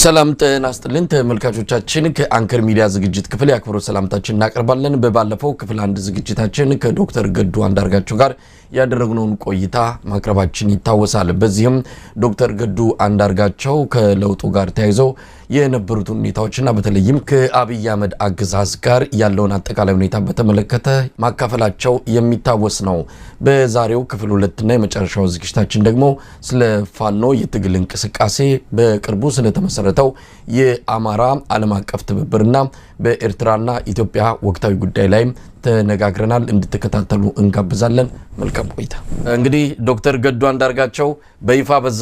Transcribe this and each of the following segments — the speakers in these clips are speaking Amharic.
ሰላም ጤና ይስጥልን ተመልካቾቻችን፣ ከአንከር ሚዲያ ዝግጅት ክፍል የአክብሮት ሰላምታችን እናቀርባለን። በባለፈው ክፍል አንድ ዝግጅታችን ከዶክተር ገዱ አንዳርጋቸው ጋር ያደረግነውን ቆይታ ማቅረባችን ይታወሳል። በዚህም ዶክተር ገዱ አንዳርጋቸው ከለውጡ ጋር ተያይዘው የነበሩትን ሁኔታዎችና በተለይም ከአብይ አህመድ አገዛዝ ጋር ያለውን አጠቃላይ ሁኔታ በተመለከተ ማካፈላቸው የሚታወስ ነው። በዛሬው ክፍል ሁለትና የመጨረሻው ዝግጅታችን ደግሞ ስለ ፋኖ የትግል እንቅስቃሴ፣ በቅርቡ ስለተመሰረተው የአማራ ዓለም አቀፍ ትብብርና በኤርትራና ኢትዮጵያ ወቅታዊ ጉዳይ ላይም ተነጋግረናል። እንድትከታተሉ እንጋብዛለን። መልካም ቆይታ። እንግዲህ ዶክተር ገዱ አንዳርጋቸው በይፋ በዛ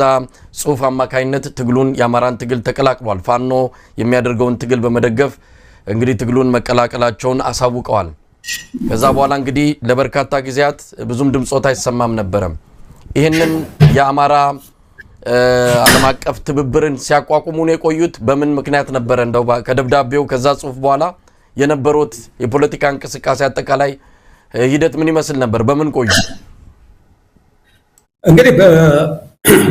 ጽሁፍ አማካኝነት ትግሉን የአማራን ትግል ተቀላቅሏል። ፋኖ የሚያደርገውን ትግል በመደገፍ እንግዲህ ትግሉን መቀላቀላቸውን አሳውቀዋል። ከዛ በኋላ እንግዲህ ለበርካታ ጊዜያት ብዙም ድምፆት አይሰማም ነበረም። ይህንን የአማራ ዓለም አቀፍ ትብብርን ሲያቋቁሙ ነው የቆዩት። በምን ምክንያት ነበረ? እንደው ከደብዳቤው ከዛ ጽሁፍ በኋላ የነበሩት የፖለቲካ እንቅስቃሴ አጠቃላይ ሂደት ምን ይመስል ነበር? በምን ቆዩ? እንግዲህ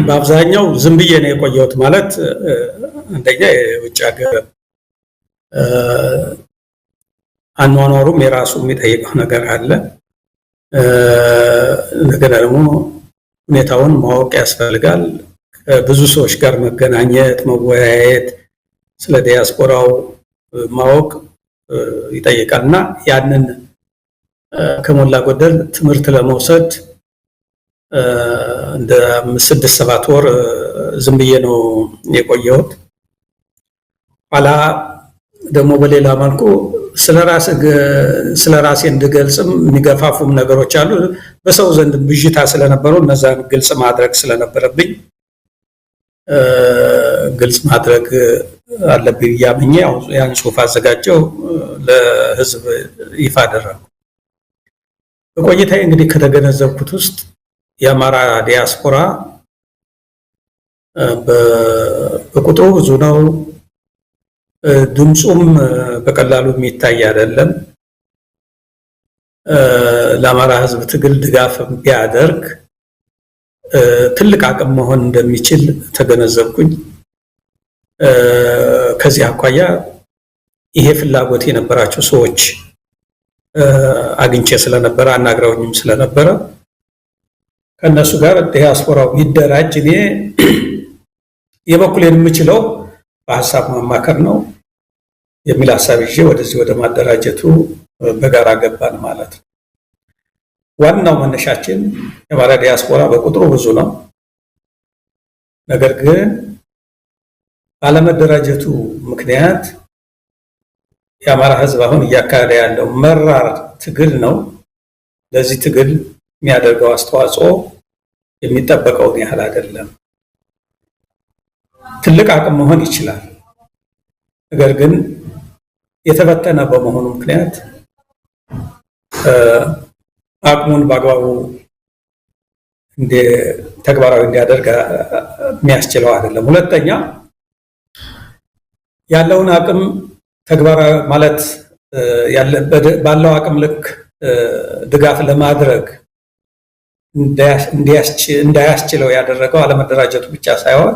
በአብዛኛው ዝም ብዬ ነው የቆየሁት። ማለት አንደኛ የውጭ ሀገር አኗኗሩም የራሱ የሚጠይቀው ነገር አለ። እንደገና ደግሞ ሁኔታውን ማወቅ ያስፈልጋል። ከብዙ ሰዎች ጋር መገናኘት፣ መወያየት፣ ስለ ዲያስፖራው ማወቅ ይጠይቃል እና ያንን ከሞላ ጎደል ትምህርት ለመውሰድ እንደ 5፣ 6፣ 7 ወር ዝም ብዬ ነው የቆየሁት። ኋላ ደግሞ በሌላ መልኩ ስለ ራሴ እንድገልጽም የሚገፋፉም ነገሮች አሉ። በሰው ዘንድ ብዥታ ስለነበሩ እነዛን ግልጽ ማድረግ ስለነበረብኝ ግልጽ ማድረግ አለብኝ ብዬ አምኜ ያን ጽሁፍ አዘጋጀው፣ ለህዝብ ይፋ አደረግኩ። በቆይታዬ እንግዲህ ከተገነዘብኩት ውስጥ የአማራ ዲያስፖራ በቁጥሩ ብዙ ነው። ድምፁም በቀላሉ የሚታይ አይደለም። ለአማራ ህዝብ ትግል ድጋፍ ቢያደርግ ትልቅ አቅም መሆን እንደሚችል ተገነዘብኩኝ። ከዚህ አኳያ ይሄ ፍላጎት የነበራቸው ሰዎች አግኝቼ ስለነበረ፣ አናግረውኝም ስለነበረ፣ ከእነሱ ጋር ዲያስፖራው ቢደራጅ እኔ የበኩሌን የምችለው በሀሳብ ማማከር ነው የሚል ሀሳብ ይዤ ወደዚህ ወደ ማደራጀቱ በጋራ ገባን ማለት ነው። ዋናው መነሻችን የአማራ ዲያስፖራ በቁጥሩ ብዙ ነው። ነገር ግን ባለመደራጀቱ ምክንያት የአማራ ሕዝብ አሁን እያካሄደ ያለው መራር ትግል ነው። ለዚህ ትግል የሚያደርገው አስተዋጽኦ የሚጠበቀውን ያህል አይደለም። ትልቅ አቅም መሆን ይችላል። ነገር ግን የተበተነ በመሆኑ ምክንያት አቅሙን በአግባቡ ተግባራዊ እንዲያደርግ የሚያስችለው አይደለም። ሁለተኛ፣ ያለውን አቅም ተግባራዊ ማለት ባለው አቅም ልክ ድጋፍ ለማድረግ እንዳያስችለው ያደረገው አለመደራጀቱ ብቻ ሳይሆን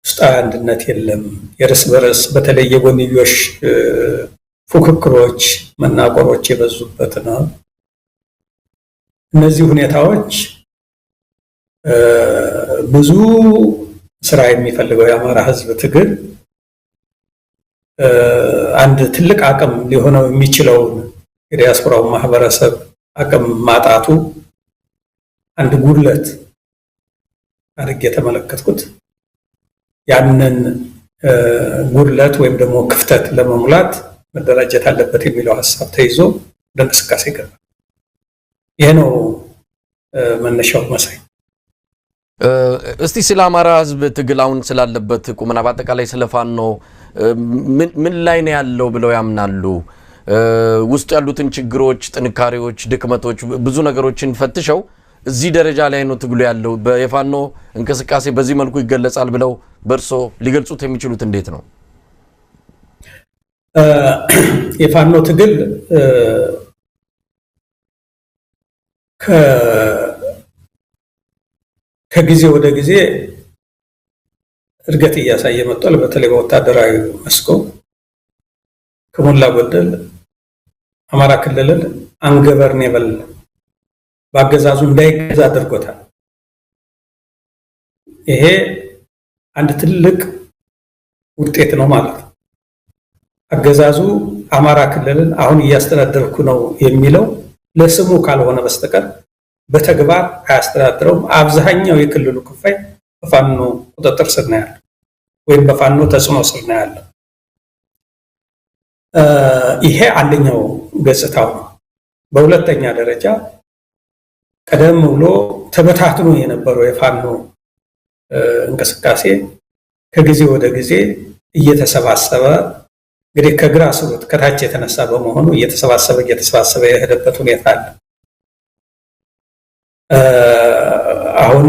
ውስጣዊ አንድነት የለም። የእርስ በርስ በተለይ የጎንዮሽ ፉክክሮች፣ መናቆሮች የበዙበት ነው። እነዚህ ሁኔታዎች ብዙ ስራ የሚፈልገው የአማራ ሕዝብ ትግል አንድ ትልቅ አቅም ሊሆነው የሚችለውን የዲያስፖራው ማህበረሰብ አቅም ማጣቱ አንድ ጉድለት አድርጌ የተመለከትኩት፣ ያንን ጉድለት ወይም ደግሞ ክፍተት ለመሙላት መደራጀት አለበት የሚለው ሀሳብ ተይዞ ወደ እንቅስቃሴ ገባ። ይሄ ነው መነሻው መሳይ። እስቲ ስለ አማራ ህዝብ ትግል አሁን ስላለበት ቁመና፣ በአጠቃላይ ስለ ፋኖ ምን ላይ ነው ያለው ብለው ያምናሉ? ውስጡ ያሉትን ችግሮች፣ ጥንካሬዎች፣ ድክመቶች፣ ብዙ ነገሮችን ፈትሸው እዚህ ደረጃ ላይ ነው ትግሉ ያለው፣ የፋኖ እንቅስቃሴ በዚህ መልኩ ይገለጻል ብለው በእርሶ ሊገልጹት የሚችሉት እንዴት ነው? የፋኖ ትግል ከጊዜ ወደ ጊዜ እድገት እያሳየ መጥቷል። በተለይ በወታደራዊ መስኮ ከሞላ ጎደል አማራ ክልልን ungovernable፣ በአገዛዙ እንዳይገዛ አድርጎታል። ይሄ አንድ ትልቅ ውጤት ነው ማለት ነው። አገዛዙ አማራ ክልልን አሁን እያስተዳደርኩ ነው የሚለው ለስሙ ካልሆነ በስተቀር በተግባር አያስተዳድረውም። አብዛኛው የክልሉ ክፋይ በፋኖ ቁጥጥር ስር ነው ያለው ወይም በፋኖ ተጽዕኖ ስር ነው ያለው። ይሄ አንደኛው ገጽታው ነው። በሁለተኛ ደረጃ ቀደም ብሎ ተበታትኖ የነበረው የፋኖ እንቅስቃሴ ከጊዜ ወደ ጊዜ እየተሰባሰበ፣ እንግዲህ ከ grass root ከታች የተነሳ በመሆኑ፣ እየተሰባሰበ እየተሰባሰበ የሄደበት ሁኔታ አለ። አሁን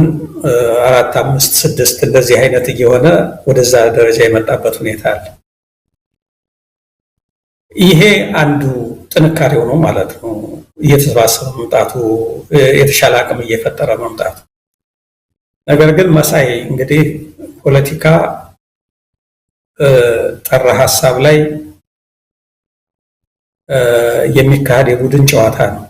አራት፣ አምስት፣ ስድስት እንደዚህ አይነት እየሆነ ወደዛ ደረጃ የመጣበት ሁኔታ አለ። ይሄ አንዱ ጥንካሬው ነው ማለት ነው። እየተሰባሰበ መምጣቱ፣ የተሻለ አቅም እየፈጠረ መምጣቱ። ነገር ግን መሳይ፣ እንግዲህ ፖለቲካ ጠራ ሀሳብ ላይ የሚካሄድ የቡድን ጨዋታ ነው።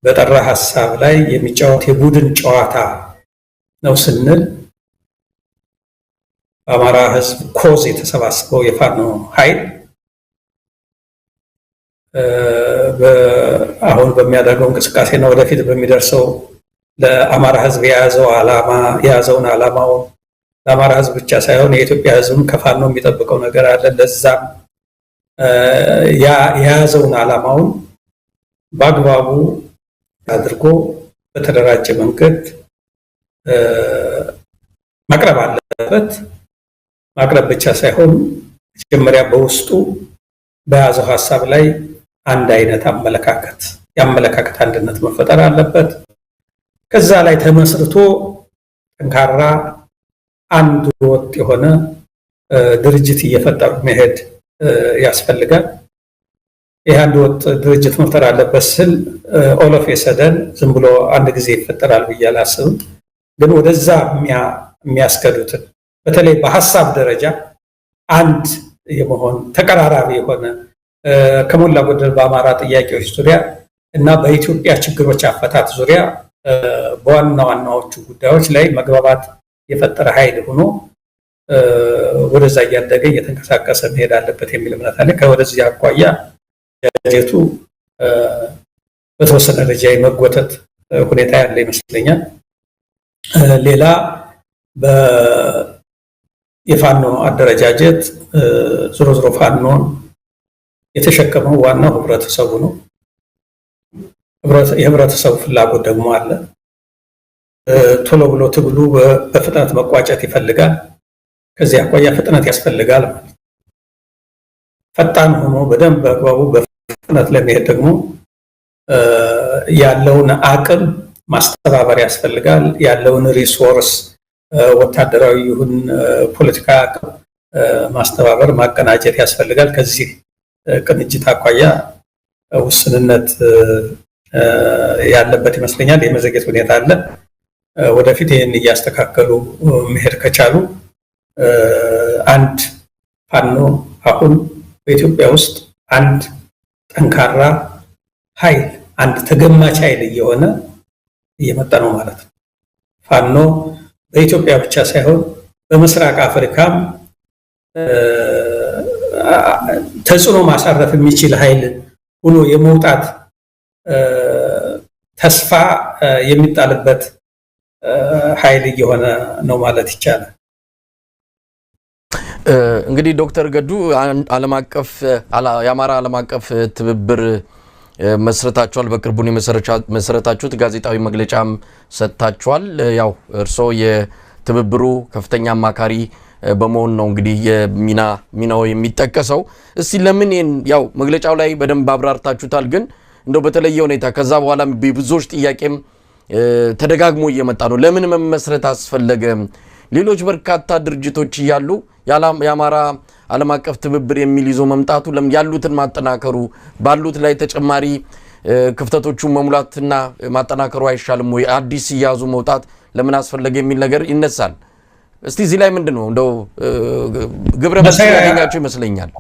በጠራ ሀሳብ ላይ የሚጫወት የቡድን ጨዋታ ነው ስንል በአማራ ሕዝብ cause የተሰባሰበው የፋኖ ኃይል አሁን በሚያደርገው እንቅስቃሴ እና ወደፊት በሚደርሰው ለአማራ ሕዝብ የያዘው ዓላማ፣ የያዘውን ዓላማውን፣ ለአማራ ሕዝብ ብቻ ሳይሆን የኢትዮጵያ ሕዝብም ከፋኖ የሚጠብቀው ነገር አለ። ለዛም የያዘውን ዓላማውን በአግባቡ አድርጎ በተደራጀ መንገድ ማቅረብ አለበት። ማቅረብ ብቻ ሳይሆን መጀመሪያ በውስጡ በያዘው ሀሳብ ላይ አንድ አይነት አመለካከት፣ የአመለካከት አንድነት መፈጠር አለበት። ከዛ ላይ ተመስርቶ ጠንካራ አንድ ወጥ የሆነ ድርጅት እየፈጠሩ መሄድ ያስፈልጋል። ይህ አንድ ወጥ ድርጅት መፍጠር አለበት ስል all of a sudden ዝም ብሎ አንድ ጊዜ ይፈጠራል ብዬ አላስብም። ግን ወደዛ የሚያስኬዱትን በተለይ በሀሳብ ደረጃ አንድ የመሆን፣ ተቀራራቢ የሆነ፣ ከሞላ ጎደል በአማራ ጥያቄዎች ዙሪያ እና በኢትዮጵያ ችግሮች አፈታት ዙሪያ በዋና ዋናዎቹ ጉዳዮች ላይ መግባባት የፈጠረ ኃይል ሆኖ ወደዛ እያደገ እየተንቀሳቀሰ መሄድ አለበት የሚል እምነት አለ። ከወደዚህ አኳያ ጀቱ በተወሰነ ደረጃ የመጎተት ሁኔታ ያለ ይመስለኛል። ሌላ የፋኖ አደረጃጀት፣ ዞሮ ዞሮ ፋኖን የተሸከመው ዋናው ህብረተሰቡ ነው። የህብረተሰቡ ፍላጎት ደግሞ አለ። ቶሎ ብሎ ትግሉ በፍጥነት መቋጨት ይፈልጋል። ከዚህ አኳያ ፍጥነት ያስፈልጋል ማለት ነው። ፈጣን ሆኖ በደንብ በአግባቡ በፍጥነት ለመሄድ ደግሞ ያለውን አቅም ማስተባበር ያስፈልጋል። ያለውን resource፣ ወታደራዊ ይሁን ፖለቲካ አቅም ማስተባበር፣ ማቀናጀት ያስፈልጋል። ከዚህ ቅንጅት አኳያ ውስንነት ያለበት ይመስለኛል። የመዘግየት ሁኔታ አለ። ወደፊት ይህን እያስተካከሉ መሄድ ከቻሉ አንድ ፋኖ አሁን በኢትዮጵያ ውስጥ አንድ ጠንካራ ኃይል፣ አንድ ተገማች ኃይል እየሆነ እየመጣ ነው ማለት ነው። ፋኖ በኢትዮጵያ ብቻ ሳይሆን በምስራቅ አፍሪካም ተጽዕኖ ማሳረፍ የሚችል ኃይል ሆኖ የመውጣት ተስፋ የሚጣልበት ኃይል እየሆነ ነው ማለት ይቻላል። እንግዲህ ዶክተር ገዱ፣ ዓለም አቀፍ የአማራ ዓለም አቀፍ ትብብር መስረታችኋል። በቅርቡን የመሰረታችሁት፣ ጋዜጣዊ መግለጫም ሰጥታችኋል። ያው እርስዎ የትብብሩ ከፍተኛ አማካሪ በመሆን ነው እንግዲህ የሚና ሚናው የሚጠቀሰው። እስቲ ለምን፣ ያው መግለጫው ላይ በደንብ አብራርታችሁታል፣ ግን እንደው በተለየ ሁኔታ ከዛ በኋላ ብዙዎች ጥያቄም ተደጋግሞ እየመጣ ነው። ለምን መመስረት አስፈለገ? ሌሎች በርካታ ድርጅቶች እያሉ የአማራ ዓለም አቀፍ ትብብር የሚል ይዞ መምጣቱ፣ ያሉትን ማጠናከሩ፣ ባሉት ላይ ተጨማሪ ክፍተቶቹን መሙላትና ማጠናከሩ አይሻልም ወይ? አዲስ እያዙ መውጣት ለምን አስፈለገ የሚል ነገር ይነሳል። እስቲ እዚህ ላይ ምንድን ነው እንደው ግብረ መልስ ያገኛቸው ይመስለኛል።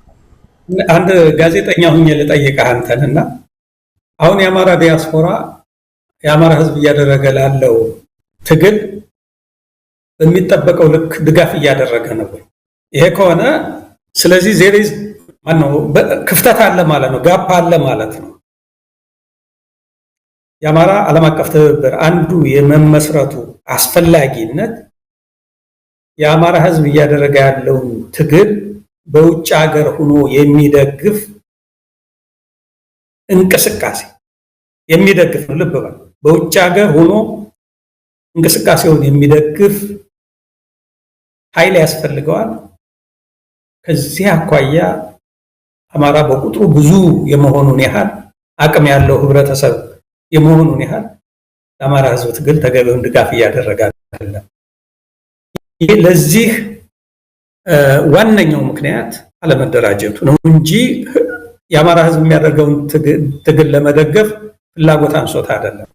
አንድ ጋዜጠኛ ሁኜ ልጠይቅህ አንተን እና አሁን የአማራ ዲያስፖራ የአማራ ሕዝብ እያደረገ ላለው ትግል በሚጠበቀው ልክ ድጋፍ እያደረገ ነው ወይ? ይሄ ከሆነ ስለዚህ there is ማነው ክፍተት አለ ማለት ነው፣ gap አለ ማለት ነው። የአማራ ዓለም አቀፍ ትብብር አንዱ የመመስረቱ አስፈላጊነት የአማራ ሕዝብ እያደረገ ያለውን ትግል በውጭ ሀገር ሆኖ የሚደግፍ እንቅስቃሴ የሚደግፍ ነው። ልብ በል፣ በውጭ ሀገር ሆኖ እንቅስቃሴውን የሚደግፍ ኃይል ያስፈልገዋል። ከዚህ አኳያ አማራ በቁጥሩ ብዙ የመሆኑን ያህል፣ አቅም ያለው ህብረተሰብ የመሆኑን ያህል ለአማራ ህዝብ ትግል ተገቢውን ድጋፍ እያደረገ አይደለም። ይህ ለዚህ ዋነኛው ምክንያት አለመደራጀቱ ነው እንጂ የአማራ ህዝብ የሚያደርገውን ትግል ለመደገፍ ፍላጎት አንሶት አይደለም።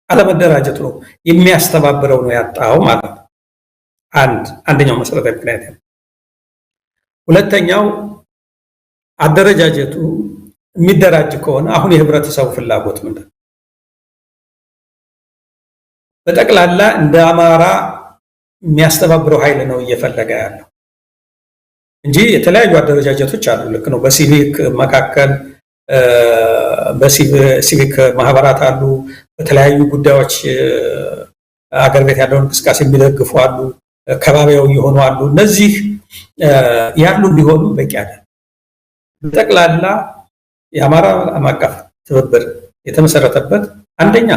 አለመደራጀቱ ነው፣ የሚያስተባብረው ነው ያጣው ማለት ነው። አንደኛው መሰረታዊ ምክንያት ነው። ሁለተኛው አደረጃጀቱ የሚደራጅ ከሆነ አሁን የህብረተሰቡ ፍላጎት ምንድን ነው? በጠቅላላ እንደ አማራ የሚያስተባብረው ኃይል ነው እየፈለገ ያለው እንጂ የተለያዩ አደረጃጀቶች አሉ። ልክ ነው። በሲቪክ መካከል በሲቪክ ማህበራት አሉ። በተለያዩ ጉዳዮች አገር ቤት ያለውን እንቅስቃሴ የሚደግፉ አሉ። ከባቢያዊ የሆኑ አሉ። እነዚህ ያሉ ቢሆኑ በቂ አይደለም። በጠቅላላ የአማራ ዓለም አቀፍ ትብብር የተመሰረተበት አንደኛ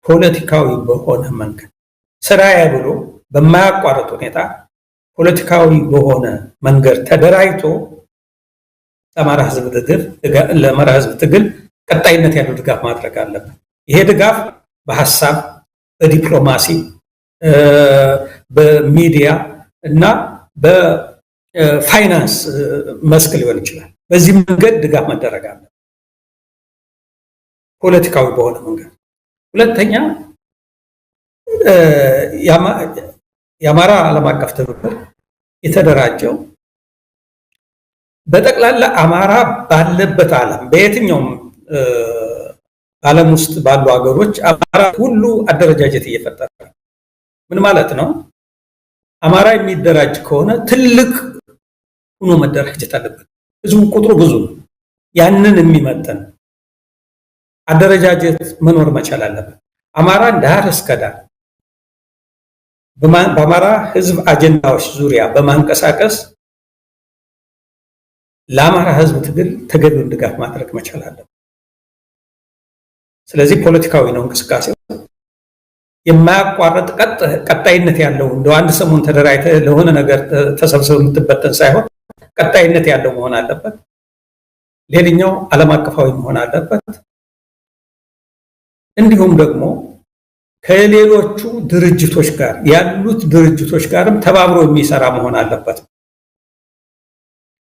ፖለቲካዊ በሆነ መንገድ ስራዬ ብሎ በማያቋርጥ ሁኔታ ፖለቲካዊ በሆነ መንገድ ተደራጅቶ ለአማራ ህዝብ ትግል ቀጣይነት ያለው ድጋፍ ማድረግ አለበት። ይሄ ድጋፍ በሀሳብ፣ በዲፕሎማሲ፣ በሚዲያ እና በፋይናንስ መስክ ሊሆን ይችላል። በዚህ መንገድ ድጋፍ መደረግ አለበት፣ ፖለቲካዊ በሆነ መንገድ። ሁለተኛ የአማራ ዓለም አቀፍ ትብብር የተደራጀው በጠቅላላ አማራ ባለበት ዓለም፣ በየትኛውም ዓለም ውስጥ ባሉ ሀገሮች አማራ ሁሉ አደረጃጀት እየፈጠረ፣ ምን ማለት ነው? አማራ የሚደራጅ ከሆነ ትልቅ ሆኖ መደራጀት አለበት። ህዝቡ ቁጥሩ ብዙ ነው። ያንን የሚመጥን አደረጃጀት መኖር መቻል አለበት። አማራን ዳር እስከ ዳር በአማራ ህዝብ አጀንዳዎች ዙሪያ በማንቀሳቀስ ለአማራ ህዝብ ትግል ተገቢውን ድጋፍ ማድረግ መቻል አለበት። ስለዚህ ፖለቲካዊ ነው እንቅስቃሴው። የማያቋርጥ ቀጣይነት ያለው፣ እንደው አንድ ሰሞን ተደራጅተህ ለሆነ ነገር ተሰብስበህ የምትበተን ሳይሆን ቀጣይነት ያለው መሆን አለበት። ሌላኛው ዓለም አቀፋዊ መሆን አለበት። እንዲሁም ደግሞ ከሌሎቹ ድርጅቶች ጋር ያሉት ድርጅቶች ጋርም ተባብሮ የሚሰራ መሆን አለበት።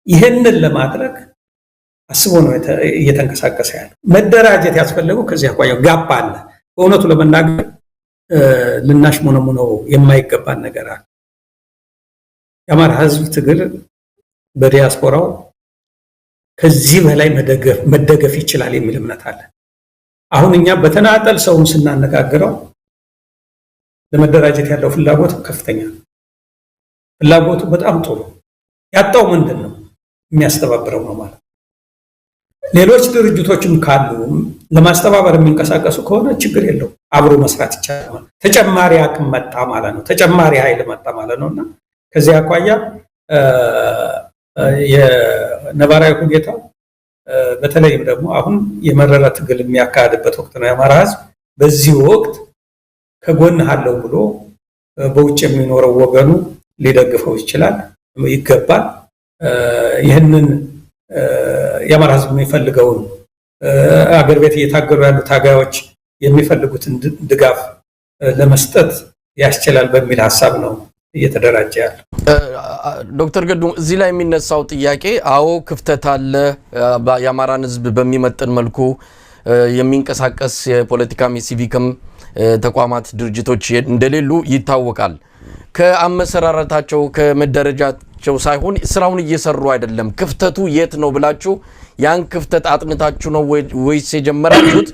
ይህንን ለማድረግ አስቦ ነው እየተንቀሳቀሰ ያለው። መደራጀት ያስፈለገው ከዚህ አኳያ gap አለ። በእውነቱ ለመናገር ልናሽሞነሙነው የማይገባን ነገር አለ። የአማራ ህዝብ ትግል በዲያስፖራው ከዚህ በላይ መደገፍ ይችላል የሚል እምነት አለ። አሁን እኛ በተናጠል ሰውን ስናነጋግረው ለመደራጀት ያለው ፍላጎት ከፍተኛ ነው። ፍላጎቱ በጣም ጥሩ። ያጣው ምንድን ነው? የሚያስተባብረው ነው ማለት። ሌሎች ድርጅቶችም ካሉ ለማስተባበር የሚንቀሳቀሱ ከሆነ ችግር የለውም፣ አብሮ መስራት ይቻላል። ተጨማሪ አቅም መጣ ማለት ነው። ተጨማሪ ኃይል መጣ ማለት ነው። እና ከዚህ አኳያ የነባራዊ ሁኔታው በተለይም ደግሞ አሁን የመረረ ትግል የሚያካሂድበት ወቅት ነው። የአማራ ህዝብ በዚህ ወቅት ከጎንህ አለው ብሎ በውጭ የሚኖረው ወገኑ ሊደግፈው ይችላል፣ ይገባል። ይህንን የአማራ ህዝብ የሚፈልገውን፣ አገር ቤት እየታገሉ ያሉ ታጋዮች የሚፈልጉትን ድጋፍ ለመስጠት ያስችላል በሚል ሀሳብ ነው እየተደራጀ ያለ። ዶክተር ገዱ፣ እዚህ ላይ የሚነሳው ጥያቄ አዎ ክፍተት አለ። የአማራን ህዝብ በሚመጥን መልኩ የሚንቀሳቀስ የፖለቲካም የሲቪክም ተቋማት፣ ድርጅቶች እንደሌሉ ይታወቃል። ከአመሰራረታቸው ከመደረጃቸው ሳይሆን ስራውን እየሰሩ አይደለም። ክፍተቱ የት ነው ብላችሁ ያን ክፍተት አጥንታችሁ ነው ወይስ የጀመራችሁት?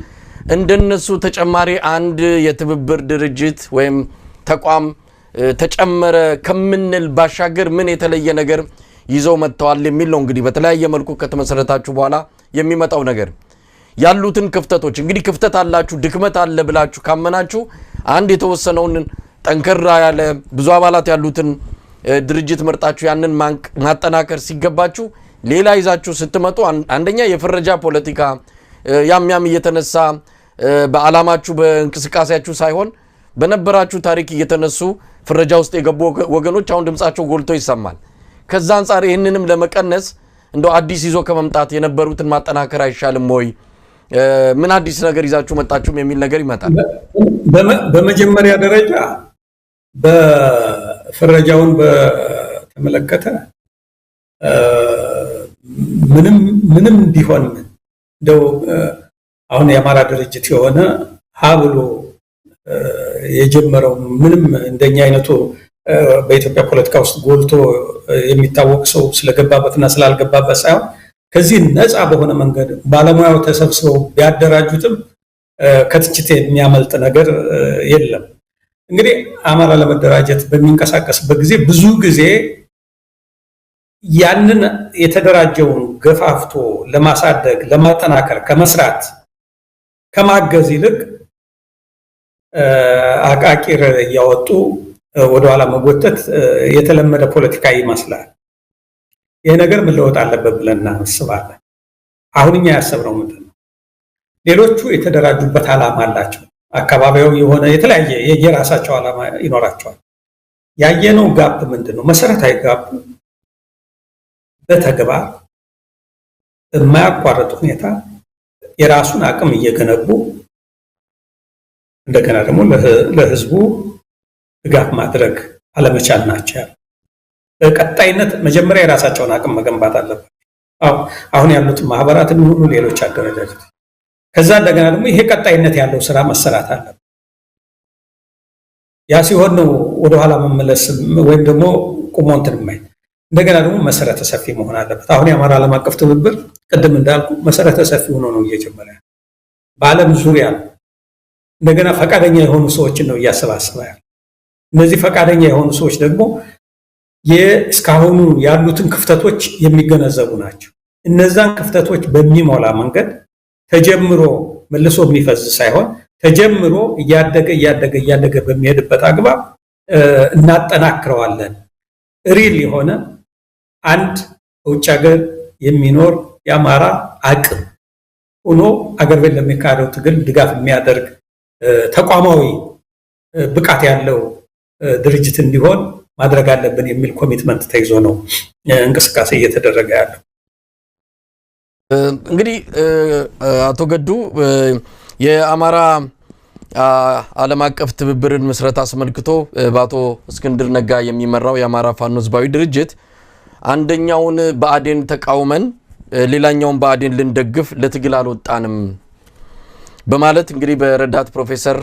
እንደነሱ ተጨማሪ አንድ የትብብር ድርጅት ወይም ተቋም ተጨመረ ከምንል ባሻገር ምን የተለየ ነገር ይዘው መጥተዋል የሚል ነው። እንግዲህ በተለያየ መልኩ ከተመሰረታችሁ በኋላ የሚመጣው ነገር ያሉትን ክፍተቶች እንግዲህ ክፍተት አላችሁ፣ ድክመት አለ ብላችሁ ካመናችሁ አንድ የተወሰነውን ጠንከራ ያለ ብዙ አባላት ያሉትን ድርጅት መርጣችሁ ያንን ማጠናከር ሲገባችሁ ሌላ ይዛችሁ ስትመጡ አንደኛ የፍረጃ ፖለቲካ ያም ያም እየተነሳ በዓላማችሁ በእንቅስቃሴያችሁ ሳይሆን በነበራችሁ ታሪክ እየተነሱ ፍረጃ ውስጥ የገቡ ወገኖች አሁን ድምጻቸው ጎልቶ ይሰማል። ከዛ አንጻር ይህንንም ለመቀነስ እንደው አዲስ ይዞ ከመምጣት የነበሩትን ማጠናከር አይሻልም ወይ? ምን አዲስ ነገር ይዛችሁ መጣችሁም የሚል ነገር ይመጣል። በመጀመሪያ ደረጃ በፍረጃውን በተመለከተ ምንም ምንም ቢሆን እንደው አሁን የአማራ ድርጅት የሆነ ሀ ብሎ የጀመረው ምንም እንደኛ አይነቱ በኢትዮጵያ ፖለቲካ ውስጥ ጎልቶ የሚታወቅ ሰው ስለገባበትና ስላልገባበት ሳይሆን ከዚህ ነፃ በሆነ መንገድ ባለሙያው ተሰብስበው ቢያደራጁትም ከትችት የሚያመልጥ ነገር የለም። እንግዲህ አማራ ለመደራጀት በሚንቀሳቀስበት ጊዜ ብዙ ጊዜ ያንን የተደራጀውን ገፋፍቶ ለማሳደግ፣ ለማጠናከር ከመስራት፣ ከማገዝ ይልቅ አቃቂር እያወጡ ወደኋላ መጎተት የተለመደ ፖለቲካ ይመስላል። ይህ ነገር መለወጥ አለበት ብለን እናስባለን። አሁን እኛ ያሰብነው ምንድን ነው? ሌሎቹ የተደራጁበት ዓላማ አላቸው። አካባቢያዊ የሆነ የተለያየ የየራሳቸው ዓላማ ይኖራቸዋል። ያየነው gap ምንድን ነው? መሰረታዊ gap ኡ በተግባር በማያቋርጥ ሁኔታ የራሱን አቅም እየገነቡ እንደገና ደግሞ ለህዝቡ ድጋፍ ማድረግ አለመቻል ናቸው ያሉ። በቀጣይነት መጀመሪያ የራሳቸውን አቅም መገንባት አለባቸው። አሁን ያሉት ማህበራት የሚሆኑ ሌሎች አደረጃጀት፣ ከዛ እንደገና ደግሞ ይሄ ቀጣይነት ያለው ስራ መሰራት አለበት። ያ ሲሆን ነው ወደኋላ መመለስ ወይም ደግሞ ቁሞ እንትን የማይል። እንደገና ደግሞ መሰረተ ሰፊ መሆን አለበት። አሁን የአማራ ዓለም አቀፍ ትብብር ቅድም እንዳልኩ መሰረተ ሰፊ ሆኖ ነው እየጀመረ ያለው፣ በዓለም ዙሪያ ነው። እንደገና ፈቃደኛ የሆኑ ሰዎችን ነው እያሰባሰበ ያለው። እነዚህ ፈቃደኛ የሆኑ ሰዎች ደግሞ እስካሁኑ ያሉትን ክፍተቶች የሚገነዘቡ ናቸው። እነዛን ክፍተቶች በሚሞላ መንገድ ተጀምሮ መልሶ የሚፈዝ ሳይሆን ተጀምሮ እያደገ እያደገ እያደገ በሚሄድበት አግባብ እናጠናክረዋለን። Real የሆነ አንድ በውጭ ሀገር የሚኖር የአማራ አቅም ሆኖ አገር ቤት ለሚካሄደው ትግል ድጋፍ የሚያደርግ ተቋማዊ ብቃት ያለው ድርጅት እንዲሆን ማድረግ አለብን የሚል commitment ተይዞ ነው እንቅስቃሴ እየተደረገ ያለው። እንግዲህ አቶ ገዱ፣ የአማራ ዓለም አቀፍ ትብብርን ምስረታ አስመልክቶ በአቶ እስክንድር ነጋ የሚመራው የአማራ ፋኖ ህዝባዊ ድርጅት አንደኛውን ብአዴን ተቃውመን ሌላኛውን ብአዴን ልንደግፍ ለትግል አልወጣንም በማለት እንግዲህ በረዳት ፕሮፌሰር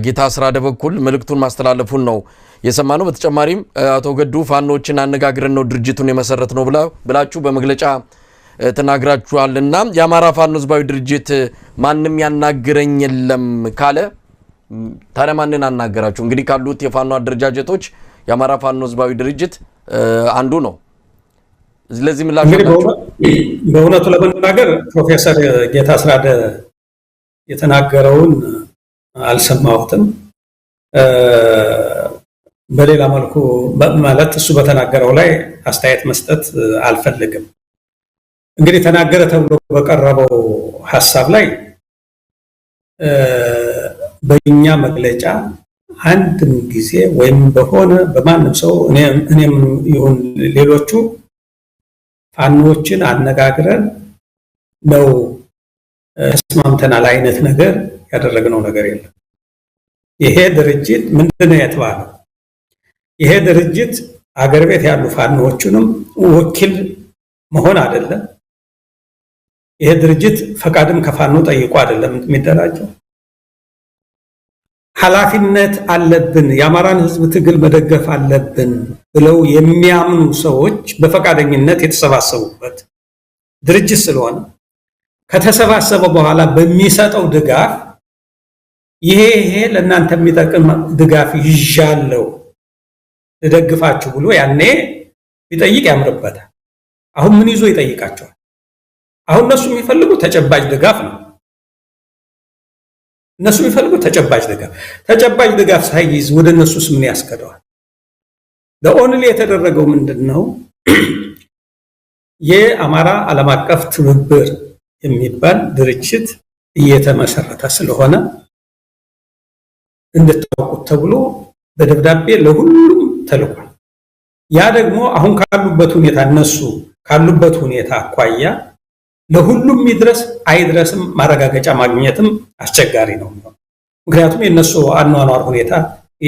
ጌታ አስራደ በኩል መልእክቱን ማስተላለፉን ነው የሰማነው። በተጨማሪም አቶ ገዱ ፋኖችን አነጋግረን ነው ድርጅቱን የመሰረት ነው ብላችሁ በመግለጫ ተናግራችኋልና የአማራ ፋኖ ህዝባዊ ድርጅት ማንም ያናግረኝ የለም ካለ ታዲያ ማንን አናገራችሁ? እንግዲህ ካሉት የፋኖ አደረጃጀቶች የአማራ ፋኖ ህዝባዊ ድርጅት አንዱ ነው። ለዚህ ምላሽ አላችሁ? በእውነቱ ለመናገር ፕሮፌሰር ጌታ አስራደ የተናገረውን አልሰማሁትም። በሌላ መልኩ ማለት እሱ በተናገረው ላይ አስተያየት መስጠት አልፈልግም። እንግዲህ ተናገረ ተብሎ በቀረበው ሀሳብ ላይ በእኛ መግለጫ አንድም ጊዜ ወይም በሆነ በማንም ሰው እኔም ይሁን ሌሎቹ ፋኖዎችን አነጋግረን ነው ተስማምተናል አይነት ነገር ያደረግነው ነገር የለም። ይሄ ድርጅት ምንድነው የተባለው? ይሄ ድርጅት አገር ቤት ያሉ ፋኖዎቹንም ወኪል መሆን አይደለም። ይሄ ድርጅት ፈቃድም ከፋኖ ጠይቆ አይደለም የሚደራጀው። ኃላፊነት አለብን፣ የአማራን ሕዝብ ትግል መደገፍ አለብን ብለው የሚያምኑ ሰዎች በፈቃደኝነት የተሰባሰቡበት ድርጅት ስለሆነ ከተሰባሰበ በኋላ በሚሰጠው ድጋፍ ይሄ ይሄ ለእናንተ የሚጠቅም ድጋፍ ይዣለው ልደግፋችሁ ብሎ ያኔ ቢጠይቅ ያምርበታል። አሁን ምን ይዞ ይጠይቃቸዋል? አሁን እነሱ የሚፈልጉ ተጨባጭ ድጋፍ ነው። እነሱ የሚፈልጉ ተጨባጭ ድጋፍ፣ ተጨባጭ ድጋፍ ሳይይዝ ወደ እነሱስ ምን ያስከደዋል? The only የተደረገው ምንድን ነው? የአማራ ዓለም አቀፍ ትብብር የሚባል ድርጅት እየተመሰረተ ስለሆነ እንድታውቁት ተብሎ በደብዳቤ ለሁሉም ተልኳል። ያ ደግሞ አሁን ካሉበት ሁኔታ፣ እነሱ ካሉበት ሁኔታ አኳያ ለሁሉም ይድረስ አይድረስም ማረጋገጫ ማግኘትም አስቸጋሪ ነው። ምክንያቱም የእነሱ አኗኗር ሁኔታ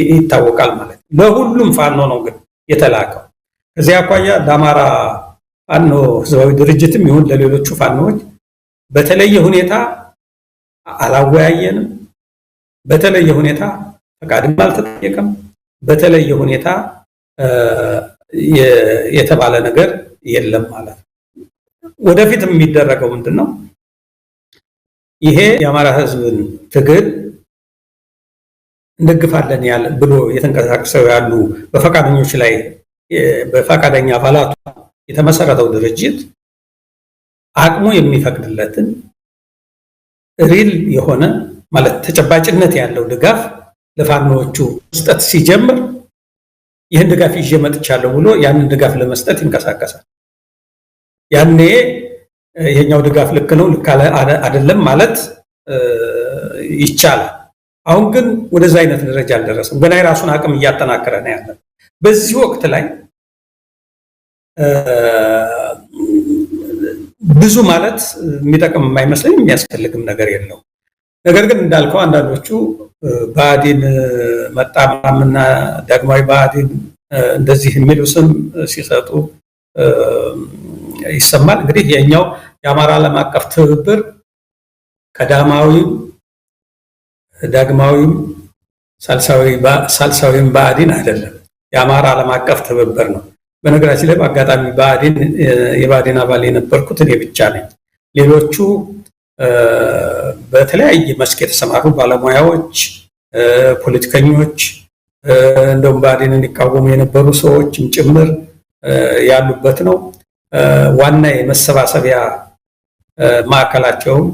ይታወቃል ማለት ነው። ለሁሉም ፋኖ ነው ግን የተላከው። ከዚህ አኳያ ለአማራ ፋኖ ህዝባዊ ድርጅትም ይሁን ለሌሎቹ ፋኖዎች በተለየ ሁኔታ አላወያየንም። በተለየ ሁኔታ ፈቃድም አልተጠየቀም። በተለየ ሁኔታ የተባለ ነገር የለም ማለት ነው። ወደፊት የሚደረገው ምንድን ነው? ይሄ የአማራ ህዝብን ትግል እንደግፋለን ያለ ብሎ የተንቀሳቀሰው ያሉ በፈቃደኞች ላይ፣ በፈቃደኛ አባላቱ የተመሰረተው ድርጅት አቅሙ የሚፈቅድለትን real የሆነ፣ ማለት ተጨባጭነት ያለው ድጋፍ ለፋኖዎቹ መስጠት ሲጀምር ይህን ድጋፍ ይዤ መጥቻለሁ ብሎ ያንን ድጋፍ ለመስጠት ይንቀሳቀሳል። ያኔ ይሄኛው ድጋፍ ልክ ነው፣ ልክ አይደለም ማለት ይቻላል። አሁን ግን ወደዛ አይነት ደረጃ አልደረሰም። ገና የራሱን አቅም እያጠናከረ ነው ያለ። በዚህ ወቅት ላይ ብዙ ማለት የሚጠቅም የማይመስለኝ፣ የሚያስፈልግም ነገር የለው። ነገር ግን እንዳልከው አንዳንዶቹ ብአዴን መጣ ምናምንና ዳግማዊ ብአዴን እንደዚህ የሚሉ ስም ሲሰጡ ይሰማል። እንግዲህ የኛው የአማራ ዓለም አቀፍ ትብብር ቀዳማዊም ዳግማዊም ሳልሳዊም ብአዴን አይደለም። የአማራ ዓለም አቀፍ ትብብር ነው። በነገራችን ላይ በአጋጣሚ ብአዴን የብአዴን አባል የነበርኩት እኔ ብቻ ነኝ። ሌሎቹ በተለያየ መስክ የተሰማሩ ባለሙያዎች፣ ፖለቲከኞች፣ እንደውም ብአዴንን ይቃወሙ የነበሩ ሰዎችም ጭምር ያሉበት ነው። ዋና የመሰባሰቢያ ማዕከላቸውም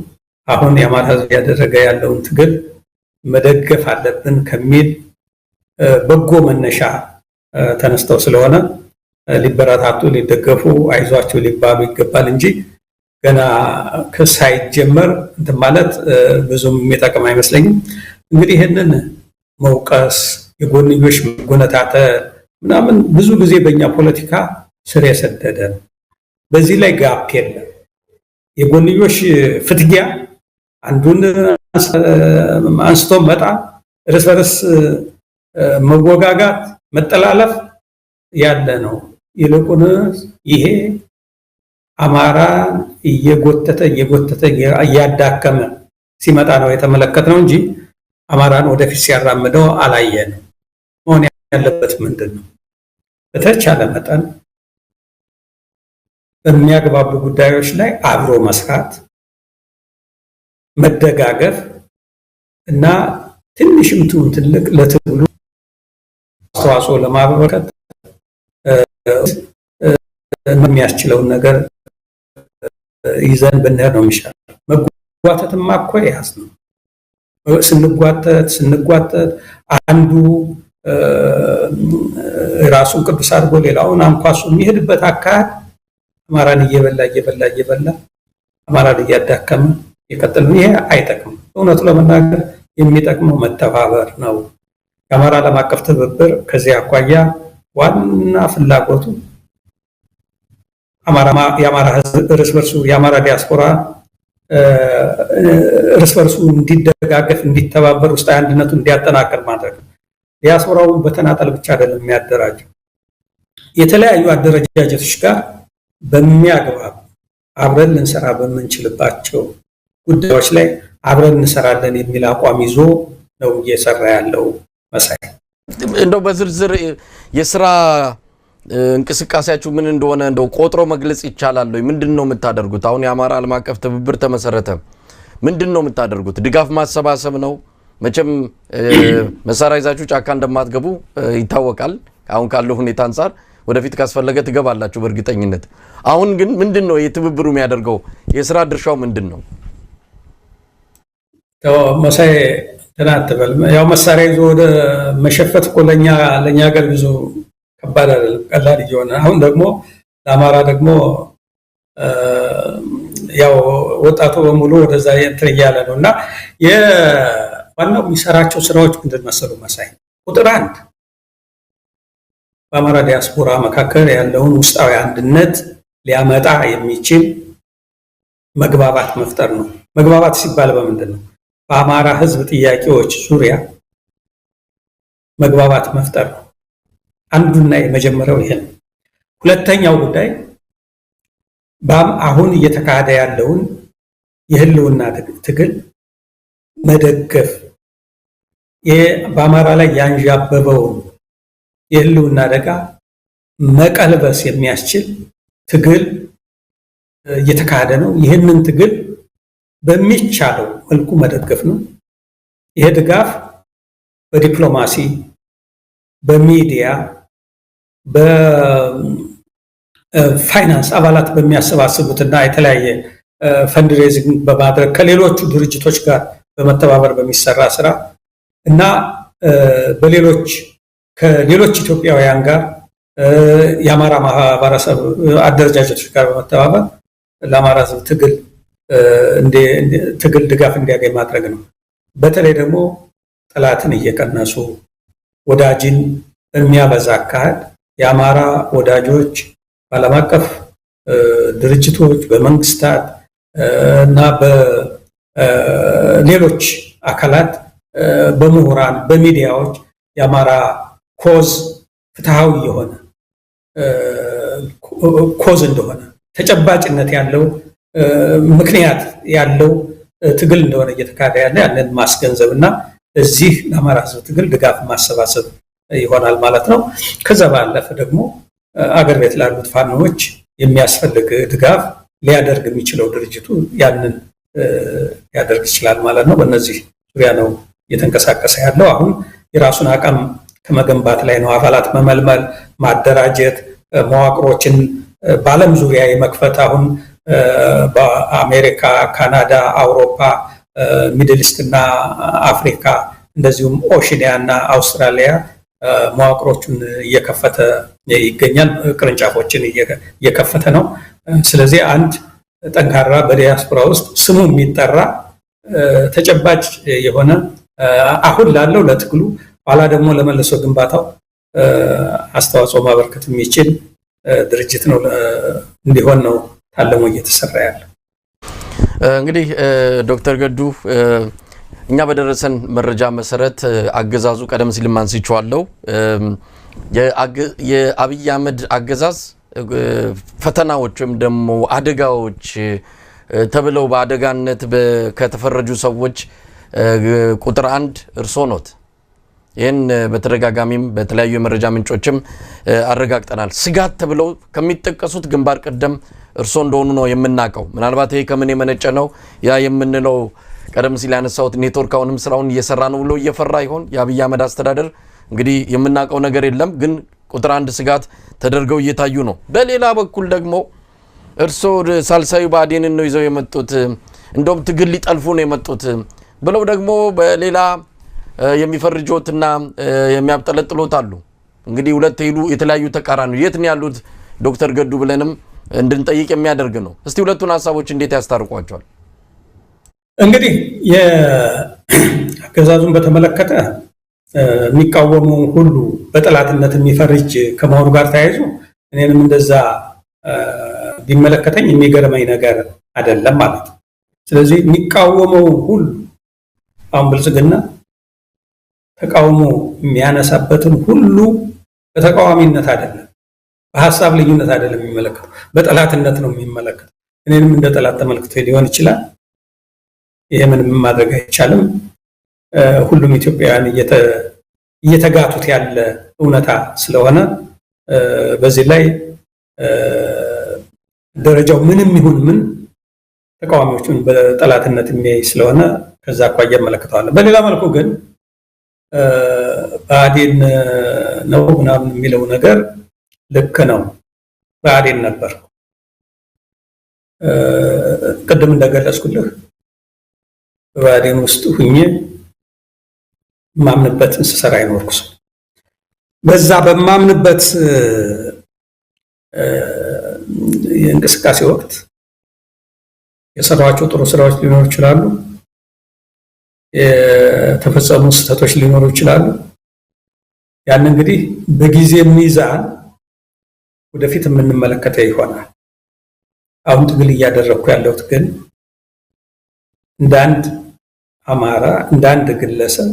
አሁን የአማራ ሕዝብ ያደረገ ያለውን ትግል መደገፍ አለብን ከሚል በጎ መነሻ ተነስተው ስለሆነ ሊበረታቱ፣ ሊደገፉ፣ አይዟቸው ሊባሉ ይገባል እንጂ ገና ሳይጀመር እንትን ማለት ብዙም የሚጠቅም አይመስለኝም። እንግዲህ ይህንን መውቀስ፣ የጎንዮሽ መጎነታተል ምናምን ብዙ ጊዜ በእኛ ፖለቲካ ስር የሰደደ ነው። በዚህ ላይ gap የለም። የጎንዮሽ ፍትጊያ፣ አንዱን አንስቶ መጣ፣ እርስ በርስ መወጋጋት፣ መጠላለፍ ያለ ነው። ይልቁንስ ይሄ አማራን እየጎተተ እየጎተተ እያዳከመ ሲመጣ ነው የተመለከትነው እንጂ አማራን ወደፊት ሲያራምደው አላየንም። መሆን ያለበት ምንድን ነው? በተቻለ መጠን በሚያግባቡ ጉዳዮች ላይ አብሮ መስራት፣ መደጋገፍ እና ትንሽም ትሁን ትልቅ ለትግሉ አስተዋጽኦ ለማበርከት የሚያስችለውን ነገር ይዘን ብንሄድ ነው የሚሻለው። መጓተትማ እኮ ያዝ ነው። ስንጓተት ስንጓተት አንዱ ራሱን ቅዱስ አድርጎ ሌላውን አንኳሶ የሚሄድበት አካሄድ አማራን እየበላ እየበላ እየበላ፣ አማራን እያዳከመ የቀጠለ፣ ይሄ አይጠቅምም። እውነቱ ለመናገር የሚጠቅመው መተባበር ነው። የአማራ ዓለም አቀፍ ትብብር ከዚህ አኳያ ዋና ፍላጎቱ የአማራ ሕዝብ እርስ በርሱ፣ የአማራ ዲያስፖራ እርስ በርሱ እንዲደጋገፍ፣ እንዲተባበር፣ ውስጣዊ አንድነቱ እንዲያጠናክር ማድረግ ነው። ዲያስፖራውን በተናጠል ብቻ አይደለም የሚያደራጀው። የተለያዩ አደረጃጀቶች ጋር በሚያግባብ አብረን ልንሰራ በምንችልባቸው ጉዳዮች ላይ አብረን እንሰራለን የሚል አቋም ይዞ ነው እየሰራ ያለው። መሳይ፣ እንደው በዝርዝር የስራ እንቅስቃሴያችሁ ምን እንደሆነ እንደው ቆጥሮ መግለጽ ይቻላል ወይ? ምንድን ነው የምታደርጉት? አሁን የአማራ ዓለም አቀፍ ትብብር ተመሰረተ። ምንድን ነው የምታደርጉት? ድጋፍ ማሰባሰብ ነው? መቼም መሳሪያ ይዛችሁ ጫካ እንደማትገቡ ይታወቃል። አሁን ካለው ሁኔታ አንጻር ወደፊት ካስፈለገ ትገባላችሁ በእርግጠኝነት። አሁን ግን ምንድን ነው የትብብሩ የሚያደርገው? የስራ ድርሻው ምንድን ነው? መሳይ፣ እንትን አትበል። ያው መሳሪያ ይዞ ወደ መሸፈት እኮ ለእኛ ሀገር ብዙ ከባድ አይደለም፣ ቀላል እየሆነ፣ አሁን ደግሞ ለአማራ ደግሞ ያው ወጣቱ በሙሉ ወደዛ እንትን እያለ ነው። እና ዋናው የሚሰራቸው ስራዎች ምንድን መሰሉ መሳይ? ቁጥር አንድ፣ በአማራ ዲያስፖራ መካከል ያለውን ውስጣዊ አንድነት ሊያመጣ የሚችል መግባባት መፍጠር ነው። መግባባት ሲባል በምንድን ነው? በአማራ ሕዝብ ጥያቄዎች ዙሪያ መግባባት መፍጠር ነው። አንዱና የመጀመሪያው ይሄ ነው። ሁለተኛው ጉዳይ አሁን እየተካሄደ ያለውን የህልውና ትግል መደገፍ፣ በአማራ ላይ ያንዣበበውን የህልውና አደጋ መቀልበስ የሚያስችል ትግል እየተካሄደ ነው። ይህንን ትግል በሚቻለው መልኩ መደገፍ ነው። ይሄ ድጋፍ በዲፕሎማሲ፣ በሚዲያ፣ በፋይናንስ አባላት በሚያሰባስቡት እና የተለያየ fundraising በማድረግ፣ ከሌሎቹ ድርጅቶች ጋር በመተባበር በሚሰራ ስራ እና በሌሎች ከሌሎች ኢትዮጵያውያን ጋር፣ የአማራ ማህበረሰብ አደረጃጀቶች ጋር በመተባበር ለአማራ ሕዝብ ትግል ድጋፍ እንዲያገኝ ማድረግ ነው። በተለይ ደግሞ ጠላትን እየቀነሱ ወዳጅን በሚያበዛ አካሄድ የአማራ ወዳጆች በዓለም አቀፍ ድርጅቶች፣ በመንግስታት እና በሌሎች አካላት፣ በምሁራን፣ በሚዲያዎች የአማራ cause ፍትሃዊ የሆነ cause እንደሆነ፣ ተጨባጭነት ያለው፣ ምክንያት ያለው ትግል እንደሆነ እየተካሄደ ያለ፣ ያንን ማስገንዘብ እና እዚህ ለአማራ ህዝብ ትግል ድጋፍ ማሰባሰብ ይሆናል ማለት ነው። ከዛ ባለፈ ደግሞ አገር ቤት ላሉት ፋኖዎች የሚያስፈልግ ድጋፍ ሊያደርግ የሚችለው ድርጅቱ ያንን ሊያደርግ ይችላል ማለት ነው። በእነዚህ ዙሪያ ነው እየተንቀሳቀሰ ያለው። አሁን የራሱን አቅም ከመገንባት ላይ ነው። አባላት መመልመል፣ ማደራጀት፣ መዋቅሮችን በዓለም ዙሪያ የመክፈት፣ አሁን በአሜሪካ፣ ካናዳ፣ አውሮፓ፣ Middle East እና አፍሪካ፣ እንደዚሁም ኦሽኒያ እና አውስትራሊያ መዋቅሮቹን እየከፈተ ይገኛል። ቅርንጫፎችን እየከፈተ ነው። ስለዚህ አንድ ጠንካራ፣ በዲያስፖራ ውስጥ ስሙ የሚጠራ፣ ተጨባጭ የሆነ፣ አሁን ላለው ለትግሉ፣ ኋላ ደግሞ ለመልሶ ግንባታው አስተዋጽኦ ማበርከት የሚችል ድርጅት ነው እንዲሆን ነው ታለሞ እየተሰራ ያለ። እንግዲህ ዶክተር ገዱ፣ እኛ በደረሰን መረጃ መሰረት አገዛዙ፣ ቀደም ሲልም አንስቼዋለሁ፣ የአብይ አህመድ አገዛዝ ፈተናዎች ወይም ደግሞ አደጋዎች ተብለው በአደጋነት ከተፈረጁ ሰዎች ቁጥር አንድ እርሶ ኖት። ይህን በተደጋጋሚም በተለያዩ የመረጃ ምንጮችም አረጋግጠናል። ስጋት ተብለው ከሚጠቀሱት ግንባር ቀደም እርሶ እንደሆኑ ነው የምናውቀው። ምናልባት ይሄ ከምን የመነጨ ነው? ያ የምንለው ቀደም ሲል ያነሳሁት ኔትወርክ አሁንም ስራውን እየሰራ ነው ብሎ እየፈራ ይሆን የአብይ አህመድ አስተዳደር? እንግዲህ የምናውቀው ነገር የለም፣ ግን ቁጥር አንድ ስጋት ተደርገው እየታዩ ነው። በሌላ በኩል ደግሞ እርሶ ሳልሳዊ ብአዴንን ነው ይዘው የመጡት፣ እንደውም ትግል ሊጠልፉ ነው የመጡት ብለው ደግሞ በሌላ የሚፈርጆትና የሚያብጠለጥሎት አሉ። እንግዲህ ሁለት ሄሉ የተለያዩ ተቃራኒ፣ የት ነው ያሉት ዶክተር ገዱ ብለንም እንድንጠይቅ የሚያደርግ ነው። እስቲ ሁለቱን ሀሳቦች እንዴት ያስታርቋቸዋል? እንግዲህ የአገዛዙን በተመለከተ የሚቃወሙ ሁሉ በጠላትነት የሚፈርጅ ከመሆኑ ጋር ተያይዞ እኔንም እንደዛ ቢመለከተኝ የሚገርመኝ ነገር አይደለም ማለት ነው። ስለዚህ የሚቃወመው ሁሉ፣ አሁን ብልጽግና ተቃውሞ የሚያነሳበትን ሁሉ በተቃዋሚነት አይደለም፣ በሀሳብ ልዩነት አይደለም የሚመለከተው፣ በጠላትነት ነው የሚመለከተው። እኔንም እንደ ጠላት ተመልክቶ ሊሆን ይችላል። ይሄ ምንም ማድረግ አይቻልም። ሁሉም ኢትዮጵያውያን እየተጋቱት ያለ እውነታ ስለሆነ በዚህ ላይ ደረጃው ምንም ይሁን ምን ተቃዋሚዎቹን በጠላትነት የሚያይ ስለሆነ ከዛ አኳያ እመለከተዋለሁ። በሌላ መልኩ ግን ብአዴን ነው ምናምን የሚለው ነገር ልክ ነው። ብአዴን ነበር። ቅድም እንደገለጽኩልህ በብአዴን ውስጥ ሁኜ የማምንበትን ስሰራ የኖርኩ ሰው፣ በዛ በማምንበት የእንቅስቃሴ ወቅት የሰሯቸው ጥሩ ስራዎች ሊኖሩ ይችላሉ። የተፈጸሙ ስህተቶች ሊኖሩ ይችላሉ። ያን እንግዲህ በጊዜ ሚዛን ወደፊት የምንመለከተው ይሆናል። አሁን ትግል እያደረግኩ ያለሁት ግን እንደ አንድ አማራ፣ እንደ አንድ ግለሰብ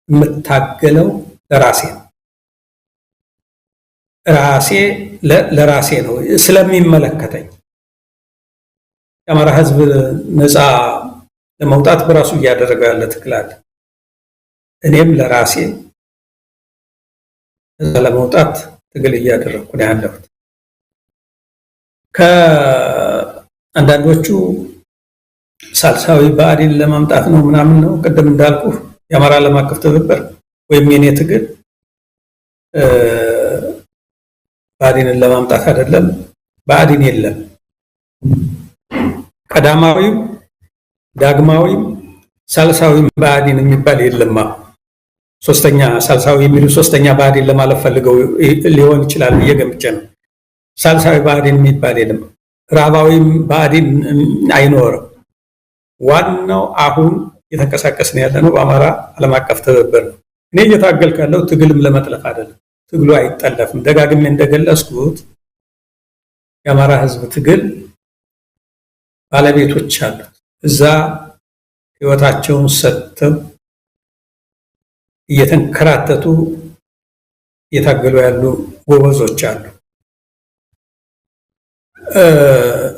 የምታገለው ለራሴ ነው። ራሴ ለራሴ ነው ስለሚመለከተኝ። የአማራ ሕዝብ ነፃ ለመውጣት በራሱ እያደረገው ያለ ትግል አለ። እኔም ለራሴ ነፃ ለመውጣት ትግል እያደረግኩ ነው ያለሁት። ከአንዳንዶቹ ሳልሳዊ ብአዴን ለማምጣት ነው ምናምን ነው። ቅድም እንዳልኩ የአማራ ዓለም አቀፍ ትብብር ወይም የኔ ትግል ብአዴንን ለማምጣት አይደለም። ብአዴን የለም። ቀዳማዊም ዳግማዊም ሳልሳዊም ብአዴን የሚባል የለማ። ሶስተኛ ሳልሳዊ የሚሉ ሶስተኛ ብአዴን ለማለት ፈልገው ሊሆን ይችላል ብዬ ገምቼ ነው። ሳልሳዊ ብአዴን የሚባል የለም። ራባዊም ብአዴን አይኖርም። ዋናው አሁን እየተንቀሳቀስን ያለ ነው በአማራ ዓለም አቀፍ ትብብር ነው። እኔ እየታገልኩ ያለው ትግልም ለመጥለፍ አይደለም። ትግሉ አይጠለፍም። ደጋግሜ እንደገለጽኩት የአማራ ሕዝብ ትግል ባለቤቶች አሉት። እዛ ህይወታቸውን ሰጥተው እየተንከራተቱ እየታገሉ ያሉ ጎበዞች አሉ።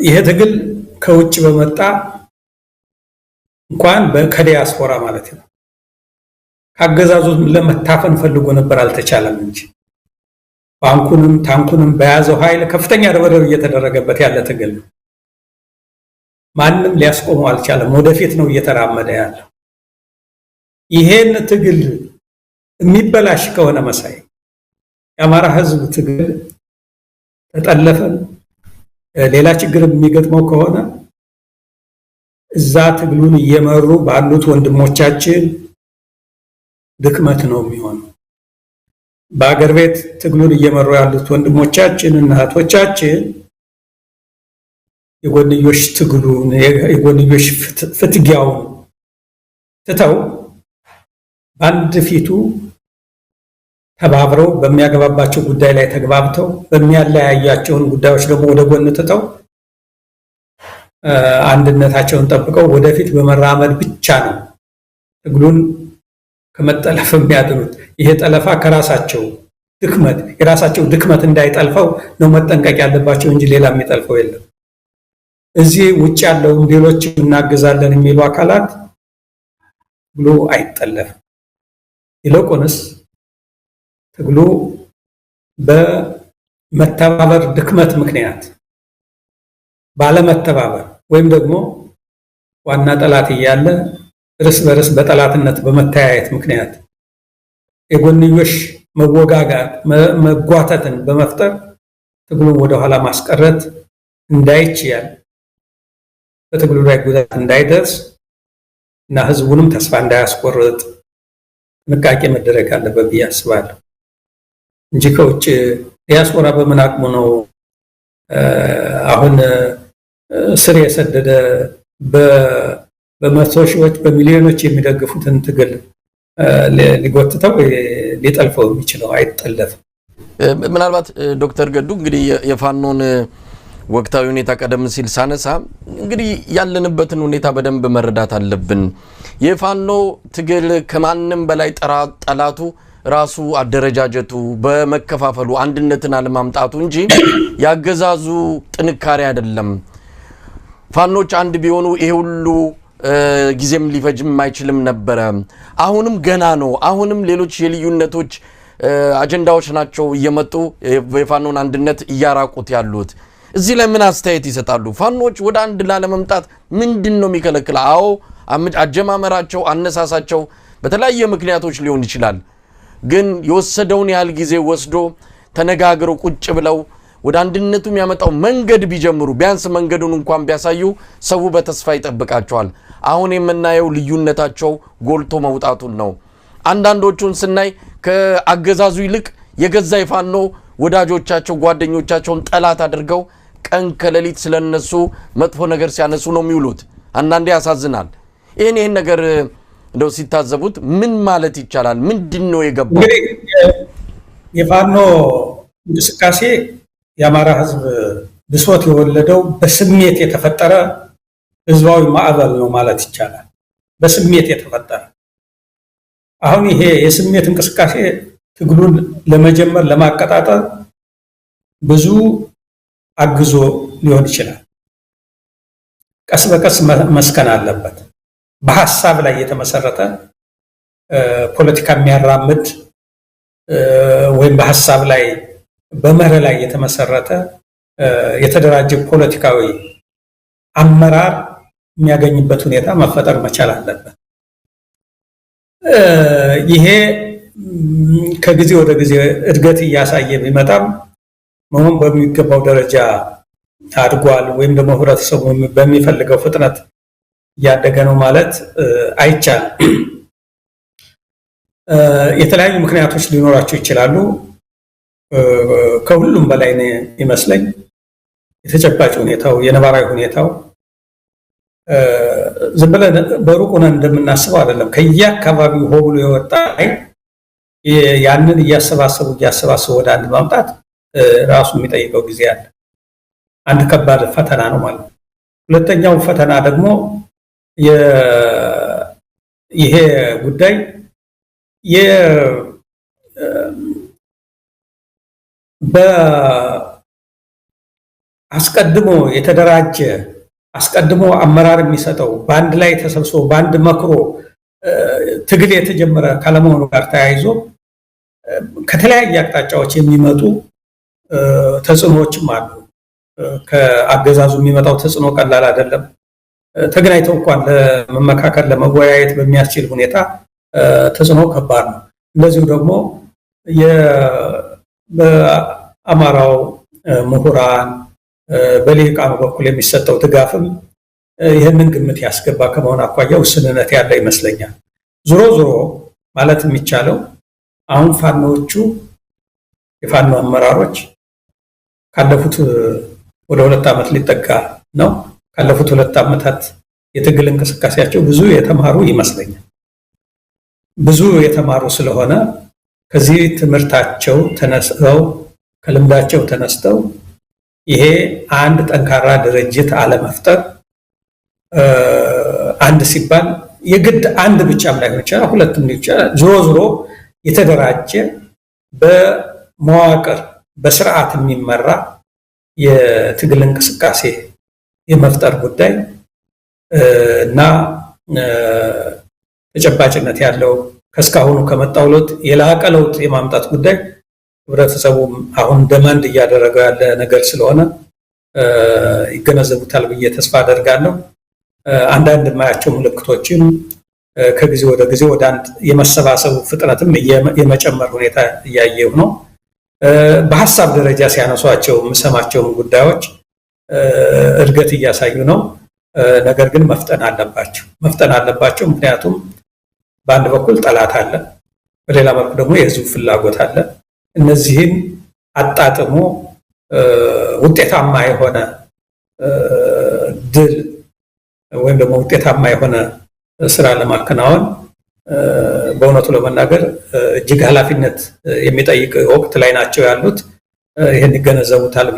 ይሄ ትግል ከውጭ በመጣ እንኳን ከዲያስፖራ ማለት ነው፣ ከአገዛዙ ለመታፈን ፈልጎ ነበር፣ አልተቻለም እንጂ ባንኩንም ታንኩንም በያዘው ኃይል ከፍተኛ ርብርብ እየተደረገበት ያለ ትግል ነው። ማንም ሊያስቆመው አልቻለም። ወደፊት ነው እየተራመደ ያለው። ይሄን ትግል የሚበላሽ ከሆነ መሳይ፣ የአማራ ህዝብ ትግል ተጠለፈን ሌላ ችግር የሚገጥመው ከሆነ እዛ ትግሉን እየመሩ ባሉት ወንድሞቻችን ድክመት ነው የሚሆነው። በአገር ቤት ትግሉን እየመሩ ያሉት ወንድሞቻችን እና እህቶቻችን የጎንዮሽ ትግሉን፣ የጎንዮሽ ፍትጊያውን ትተው በአንድ ፊቱ ተባብረው በሚያገባባቸው ጉዳይ ላይ ተግባብተው በሚያለያያቸውን ጉዳዮች ደግሞ ወደ ጎን ትተው አንድነታቸውን ጠብቀው ወደፊት በመራመድ ብቻ ነው ትግሉን ከመጠለፍ የሚያድኑት። ይሄ ጠለፋ ከራሳቸው ድክመት፣ የራሳቸው ድክመት እንዳይጠልፈው ነው መጠንቀቅ ያለባቸው እንጂ ሌላ የሚጠልፈው የለም። እዚህ ውጭ ያለውም ሌሎች እናግዛለን የሚሉ አካላት ትግሉ አይጠለፍም። ይልቁንስ ትግሉ በመተባበር ድክመት ምክንያት፣ ባለመተባበር ወይም ደግሞ ዋና ጠላት እያለ እርስ በርስ በጠላትነት በመተያየት ምክንያት የጎንዮሽ መወጋጋት፣ መጓተትን በመፍጠር ትግሉን ወደኋላ ማስቀረት እንዳይችያል፣ በትግሉ ላይ ጉዳት እንዳይደርስ እና ህዝቡንም ተስፋ እንዳያስቆርጥ ጥንቃቄ መደረግ አለበት ብዬ አስባለሁ እንጂ ከውጭ ዲያስፖራ በምን አቅሙ ነው አሁን ስር የሰደደ በመቶ ሺዎች በሚሊዮኖች የሚደግፉትን ትግል ሊጎትተው ሊጠልፈው የሚችለው? አይጠለፍም። ምናልባት ዶክተር ገዱ፣ እንግዲህ የፋኖን ወቅታዊ ሁኔታ ቀደም ሲል ሳነሳ እንግዲህ ያለንበትን ሁኔታ በደንብ መረዳት አለብን። የፋኖ ትግል ከማንም በላይ ጠላቱ ራሱ አደረጃጀቱ በመከፋፈሉ አንድነትን አለማምጣቱ እንጂ ያገዛዙ ጥንካሬ አይደለም። ፋኖች አንድ ቢሆኑ ይሄ ሁሉ ጊዜም ሊፈጅም አይችልም ነበረ። አሁንም ገና ነው። አሁንም ሌሎች የልዩነቶች አጀንዳዎች ናቸው እየመጡ የፋኖን አንድነት እያራቁት ያሉት። እዚህ ላይ ምን አስተያየት ይሰጣሉ? ፋኖች ወደ አንድ ላለመምጣት ምንድን ነው የሚከለክል? አዎ አጀማመራቸው፣ አነሳሳቸው በተለያየ ምክንያቶች ሊሆን ይችላል። ግን የወሰደውን ያህል ጊዜ ወስዶ ተነጋግረው ቁጭ ብለው ወደ አንድነቱ የሚያመጣው መንገድ ቢጀምሩ፣ ቢያንስ መንገዱን እንኳን ቢያሳዩ ሰው በተስፋ ይጠብቃቸዋል። አሁን የምናየው ልዩነታቸው ጎልቶ መውጣቱን ነው። አንዳንዶቹን ስናይ ከአገዛዙ ይልቅ የገዛ የፋኖ ወዳጆቻቸው፣ ጓደኞቻቸውን ጠላት አድርገው ቀን ከሌሊት ስለነሱ መጥፎ ነገር ሲያነሱ ነው የሚውሉት። አንዳንዴ ያሳዝናል። ይህን ነገር እንደው ሲታዘቡት ምን ማለት ይቻላል? ምንድን ነው የገባው? እንግዲህ የፋኖ እንቅስቃሴ የአማራ ሕዝብ ብሶት የወለደው በስሜት የተፈጠረ ህዝባዊ ማዕበል ነው ማለት ይቻላል። በስሜት የተፈጠረ፣ አሁን ይሄ የስሜት እንቅስቃሴ ትግሉን ለመጀመር፣ ለማቀጣጠል ብዙ አግዞ ሊሆን ይችላል። ቀስ በቀስ መስከን አለበት። በሀሳብ ላይ የተመሰረተ ፖለቲካ የሚያራምድ ወይም በሀሳብ ላይ፣ በመርህ ላይ የተመሰረተ የተደራጀ ፖለቲካዊ አመራር የሚያገኝበት ሁኔታ መፈጠር መቻል አለበት። ይሄ ከጊዜ ወደ ጊዜ እድገት እያሳየ ቢመጣም መሆን በሚገባው ደረጃ አድጓል ወይም ደግሞ ህብረተሰቡ በሚፈልገው ፍጥነት እያደገ ነው ማለት አይቻልም። የተለያዩ ምክንያቶች ሊኖራቸው ይችላሉ። ከሁሉም በላይ ይመስለኝ የተጨባጭ ሁኔታው፣ የነባራዊ ሁኔታው ዝም ብለን በሩቅ ሆነን እንደምናስበው አይደለም። ከየአካባቢው ሆ ብሎ የወጣ ያንን እያሰባሰቡ እያሰባሰቡ ወደ አንድ ማምጣት ራሱ የሚጠይቀው ጊዜ አለ። አንድ ከባድ ፈተና ነው ማለት ነው። ሁለተኛው ፈተና ደግሞ ይሄ ጉዳይ አስቀድሞ የተደራጀ፣ አስቀድሞ አመራር የሚሰጠው፣ በአንድ ላይ ተሰብስቦ በአንድ መክሮ ትግል የተጀመረ ካለመሆኑ ጋር ተያይዞ ከተለያየ አቅጣጫዎች የሚመጡ ተጽዕኖዎችም አሉ። ከአገዛዙ የሚመጣው ተጽዕኖ ቀላል አይደለም። ተገናኝተው እንኳን ለመመካከር፣ ለመወያየት በሚያስችል ሁኔታ ተጽዕኖ ከባድ ነው። እንደዚሁ ደግሞ በአማራው ምሁራን፣ በልሂቃኑ በኩል የሚሰጠው ድጋፍም ይህንን ግምት ያስገባ ከመሆን አኳያ ውስንነት ያለ ይመስለኛል። ዞሮ ዞሮ ማለት የሚቻለው አሁን ፋኖዎቹ፣ የፋኖ አመራሮች ካለፉት ወደ 2 ዓመት ሊጠጋ ነው። ካለፉት 2 ዓመታት የትግል እንቅስቃሴያቸው ብዙ የተማሩ ይመስለኛል። ብዙ የተማሩ ስለሆነ ከዚህ ትምህርታቸው ተነስተው፣ ከልምዳቸው ተነስተው ይሄ አንድ ጠንካራ ድርጅት አለመፍጠር፣ አንድ ሲባል የግድ አንድ ብቻም ላይሆን ይችላል፣ ሁለትም ሊሆን ይችላል። ዞሮ ዞሮ የተደራጀ፣ በመዋቅር በስርዓት የሚመራ የትግል እንቅስቃሴ የመፍጠር ጉዳይ እና ተጨባጭነት ያለው ከእስካሁኑ ከመጣው ለውጥ የላቀ ለውጥ የማምጣት ጉዳይ ህብረተሰቡም አሁን demand እያደረገው ያለ ነገር ስለሆነ ይገነዘቡታል ብዬ ተስፋ አደርጋለሁ። አንዳንድ የማያቸው ምልክቶችም ከጊዜ ወደ ጊዜ ወደ አንድ የመሰባሰቡ ፍጥነትም የመጨመር ሁኔታ እያየሁ ነው። በሀሳብ ደረጃ ሲያነሷቸው የምሰማቸውን ጉዳዮች እድገት እያሳዩ ነው። ነገር ግን መፍጠን አለባቸው፣ መፍጠን አለባቸው። ምክንያቱም በአንድ በኩል ጠላት አለ፣ በሌላ መልኩ ደግሞ የህዝቡ ፍላጎት አለ። እነዚህን አጣጥሞ ውጤታማ የሆነ ድል ወይም ደግሞ ውጤታማ የሆነ ስራ ለማከናወን በእውነቱ ለመናገር እጅግ ኃላፊነት የሚጠይቅ ወቅት ላይ ናቸው ያሉት። ይህን ይገነዘቡታል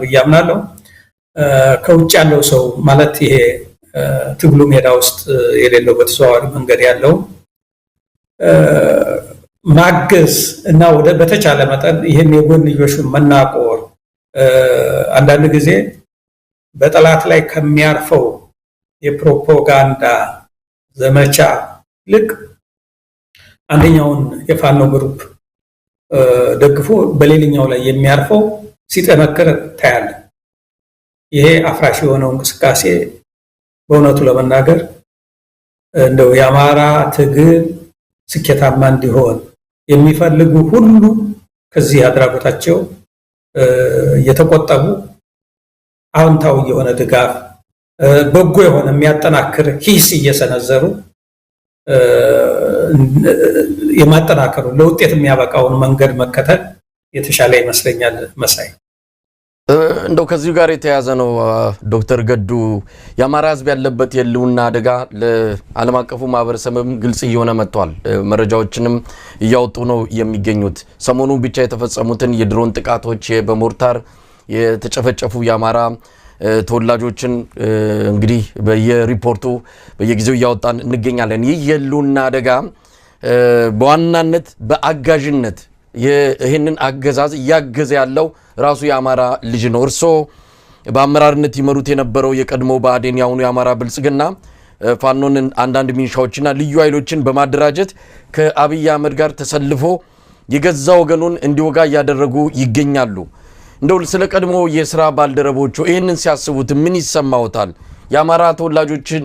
ብዬ አምናለሁ። ከውጭ ያለው ሰው፣ ማለት ይሄ ትግሉ ሜዳ ውስጥ የሌለው፣ በተዘዋዋሪ መንገድ ያለው ማገዝ እና ወደ በተቻለ መጠን ይህን የጎንዮሹን መናቆር አንዳንድ ጊዜ በጠላት ላይ ከሚያርፈው የፕሮፓጋንዳ ዘመቻ ልክ አንደኛውን የፋኖ group ደግፎ በሌላኛው ላይ የሚያርፈው ሲጠነክር ታያለ። ይሄ አፍራሽ የሆነው እንቅስቃሴ በእውነቱ ለመናገር እንደው የአማራ ትግል ስኬታማ እንዲሆን የሚፈልጉ ሁሉ ከዚህ አድራጎታቸው እየተቆጠቡ አዎንታዊ የሆነ ድጋፍ፣ በጎ የሆነ የሚያጠናክር ሂስ እየሰነዘሩ የማጠናከሩ ለውጤት የሚያበቃውን መንገድ መከተል የተሻለ ይመስለኛል። መሳይ፣ እንደው ከዚሁ ጋር የተያያዘ ነው ዶክተር ገዱ፣ የአማራ ሕዝብ ያለበት የህልውና አደጋ ለዓለም አቀፉ ማህበረሰብም ግልጽ እየሆነ መጥቷል። መረጃዎችንም እያወጡ ነው የሚገኙት። ሰሞኑን ብቻ የተፈጸሙትን የድሮን ጥቃቶች፣ በሞርታር የተጨፈጨፉ የአማራ ተወላጆችን እንግዲህ በየሪፖርቱ በየጊዜው እያወጣን እንገኛለን። ይህ የህልውና አደጋ በዋናነት በአጋዥነት ይህንን አገዛዝ እያገዘ ያለው ራሱ የአማራ ልጅ ነው። እርስዎ በአመራርነት ይመሩት የነበረው የቀድሞ ብአዴን፣ የአሁኑ የአማራ ብልጽግና ፋኖን፣ አንዳንድ ሚኒሻዎችና ልዩ ኃይሎችን በማደራጀት ከአብይ አህመድ ጋር ተሰልፎ የገዛ ወገኑን እንዲወጋ እያደረጉ ይገኛሉ። እንደው ስለ ቀድሞ የስራ ባልደረቦቹ ይህንን ሲያስቡት ምን ይሰማዎታል? የአማራ ተወላጆችን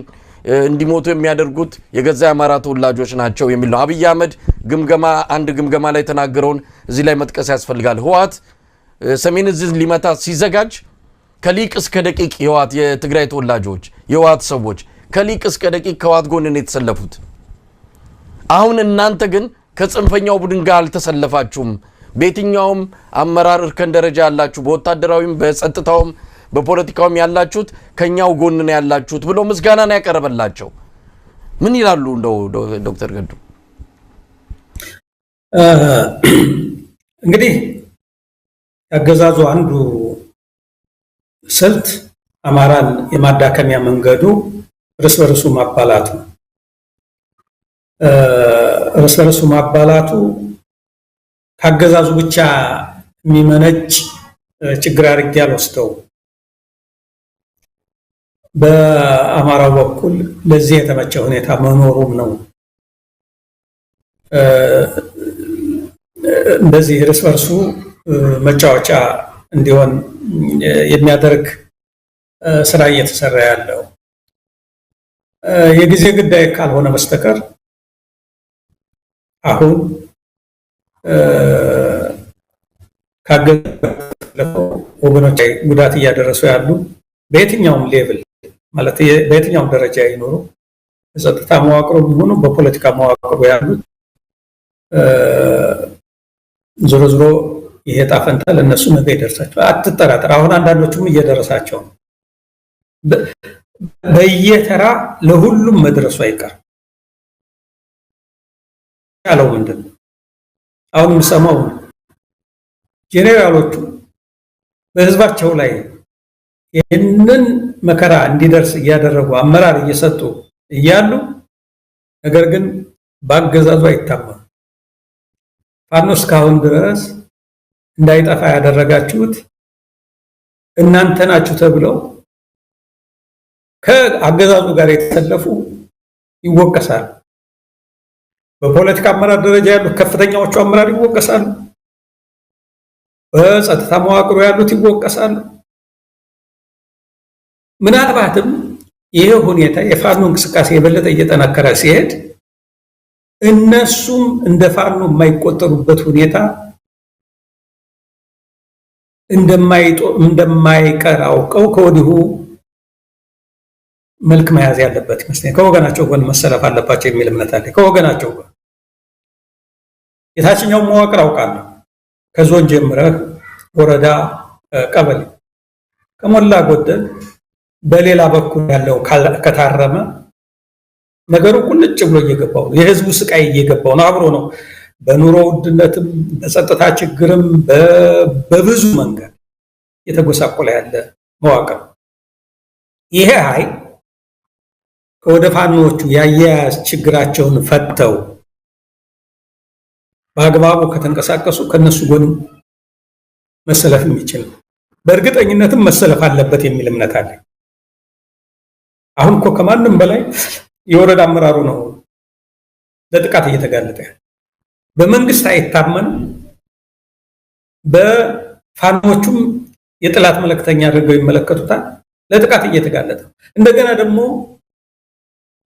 እንዲሞቱ የሚያደርጉት የገዛ የአማራ ተወላጆች ናቸው የሚል ነው። አብይ አህመድ ግምገማ አንድ ግምገማ ላይ የተናገረውን እዚህ ላይ መጥቀስ ያስፈልጋል። ህወሓት ሰሜን ዕዝን ሊመታ ሲዘጋጅ ከሊቅ እስከ ደቂቅ የህወሓት የትግራይ ተወላጆች፣ የህወሓት ሰዎች ከሊቅ እስከ ደቂቅ ከህወሓት ጎን ነው የተሰለፉት። አሁን እናንተ ግን ከጽንፈኛው ቡድን ጋር አልተሰለፋችሁም። በየትኛውም አመራር እርከን ደረጃ ያላችሁ፣ በወታደራዊም፣ በጸጥታውም፣ በፖለቲካውም ያላችሁት ከኛው ጎን ነው ያላችሁት ብሎ ምስጋና ነው ያቀረበላቸው። ምን ይላሉ እንደው ዶክተር ገዱ? እንግዲህ ያገዛዙ አንዱ ስልት አማራን የማዳከሚያ መንገዱ እርስ በርሱ ማባላቱ ነው። እርስ በርሱ ማባላቱ ካገዛዙ ብቻ የሚመነጭ ችግር አድርጌ አልወስደውም። በአማራው በኩል ለዚህ የተመቸ ሁኔታ መኖሩም ነው። እንደዚህ እርስ በርሱ መጫወቻ እንዲሆን የሚያደርግ ስራ እየተሰራ ያለው የጊዜ ጉዳይ ካልሆነ በስተቀር አሁን ካገዛዙ ወገኖች ላይ ጉዳት እያደረሱ ያሉ በየትኛውም level፣ ማለት በየትኛውም ደረጃ ይኖሩ፣ በጸጥታ መዋቅሩ የሚሆኑ በፖለቲካ መዋቅሩ ያሉት፣ ዞሮ ዞሮ ይሄ ዕጣ ፈንታ ለእነሱ ነገ ይደርሳቸዋል። አትጠራጠር። አሁን አንዳንዶቹም እየደረሳቸው ነው። በየተራ ለሁሉም መድረሱ አይቀርም። ያለው ምንድን ነው? አሁን የምሰማው ጄኔራሎቹ በህዝባቸው ላይ ይህንን መከራ እንዲደርስ እያደረጉ አመራር እየሰጡ እያሉ ነገር ግን በአገዛዙ አይታመኑ። ፋኖ እስካሁን ድረስ እንዳይጠፋ ያደረጋችሁት እናንተ ናችሁ ተብለው ከአገዛዙ ጋር የተሰለፉ ይወቀሳሉ። በፖለቲካ አመራር ደረጃ ያሉት ከፍተኛዎቹ አመራር ይወቀሳሉ። በጸጥታ መዋቅሩ ያሉት ይወቀሳሉ። ምናልባትም ይሄ ሁኔታ የፋኖ እንቅስቃሴ የበለጠ እየጠነከረ ሲሄድ እነሱም እንደ ፋኖ የማይቆጠሩበት ሁኔታ እንደማይቀር አውቀው ከወዲሁ መልክ መያዝ ያለበት ይመስለኛል። ከወገናቸው ጎን መሰለፍ አለባቸው የሚል እምነት አለ። ከወገናቸው ጎን የታችኛው መዋቅር አውቃለሁ። ከዞን ጀምረህ ወረዳ፣ ቀበሌ ከሞላ ጎደል በሌላ በኩል ያለው ከታረመ ነገሩ ቁልጭ ብሎ እየገባው ነው። የህዝቡ ስቃይ እየገባው ነው። አብሮ ነው። በኑሮ ውድነትም በጸጥታ ችግርም በብዙ መንገድ የተጎሳቆለ ያለ መዋቅር። ይሄ ኃይል ከወደ ፋኖዎቹ የአያያዝ ችግራቸውን ፈተው በአግባቡ ከተንቀሳቀሱ ከነሱ ጎን መሰለፍ የሚችል ነው። በእርግጠኝነትም መሰለፍ አለበት የሚል እምነት አለ። አሁን እኮ ከማንም በላይ የወረዳ አመራሩ ነው ለጥቃት እየተጋለጠ ያለ። በመንግስት አይታመንም፣ በፋኖቹም የጥላት መልእክተኛ አድርገው ይመለከቱታል። ለጥቃት እየተጋለጠ እንደገና ደግሞ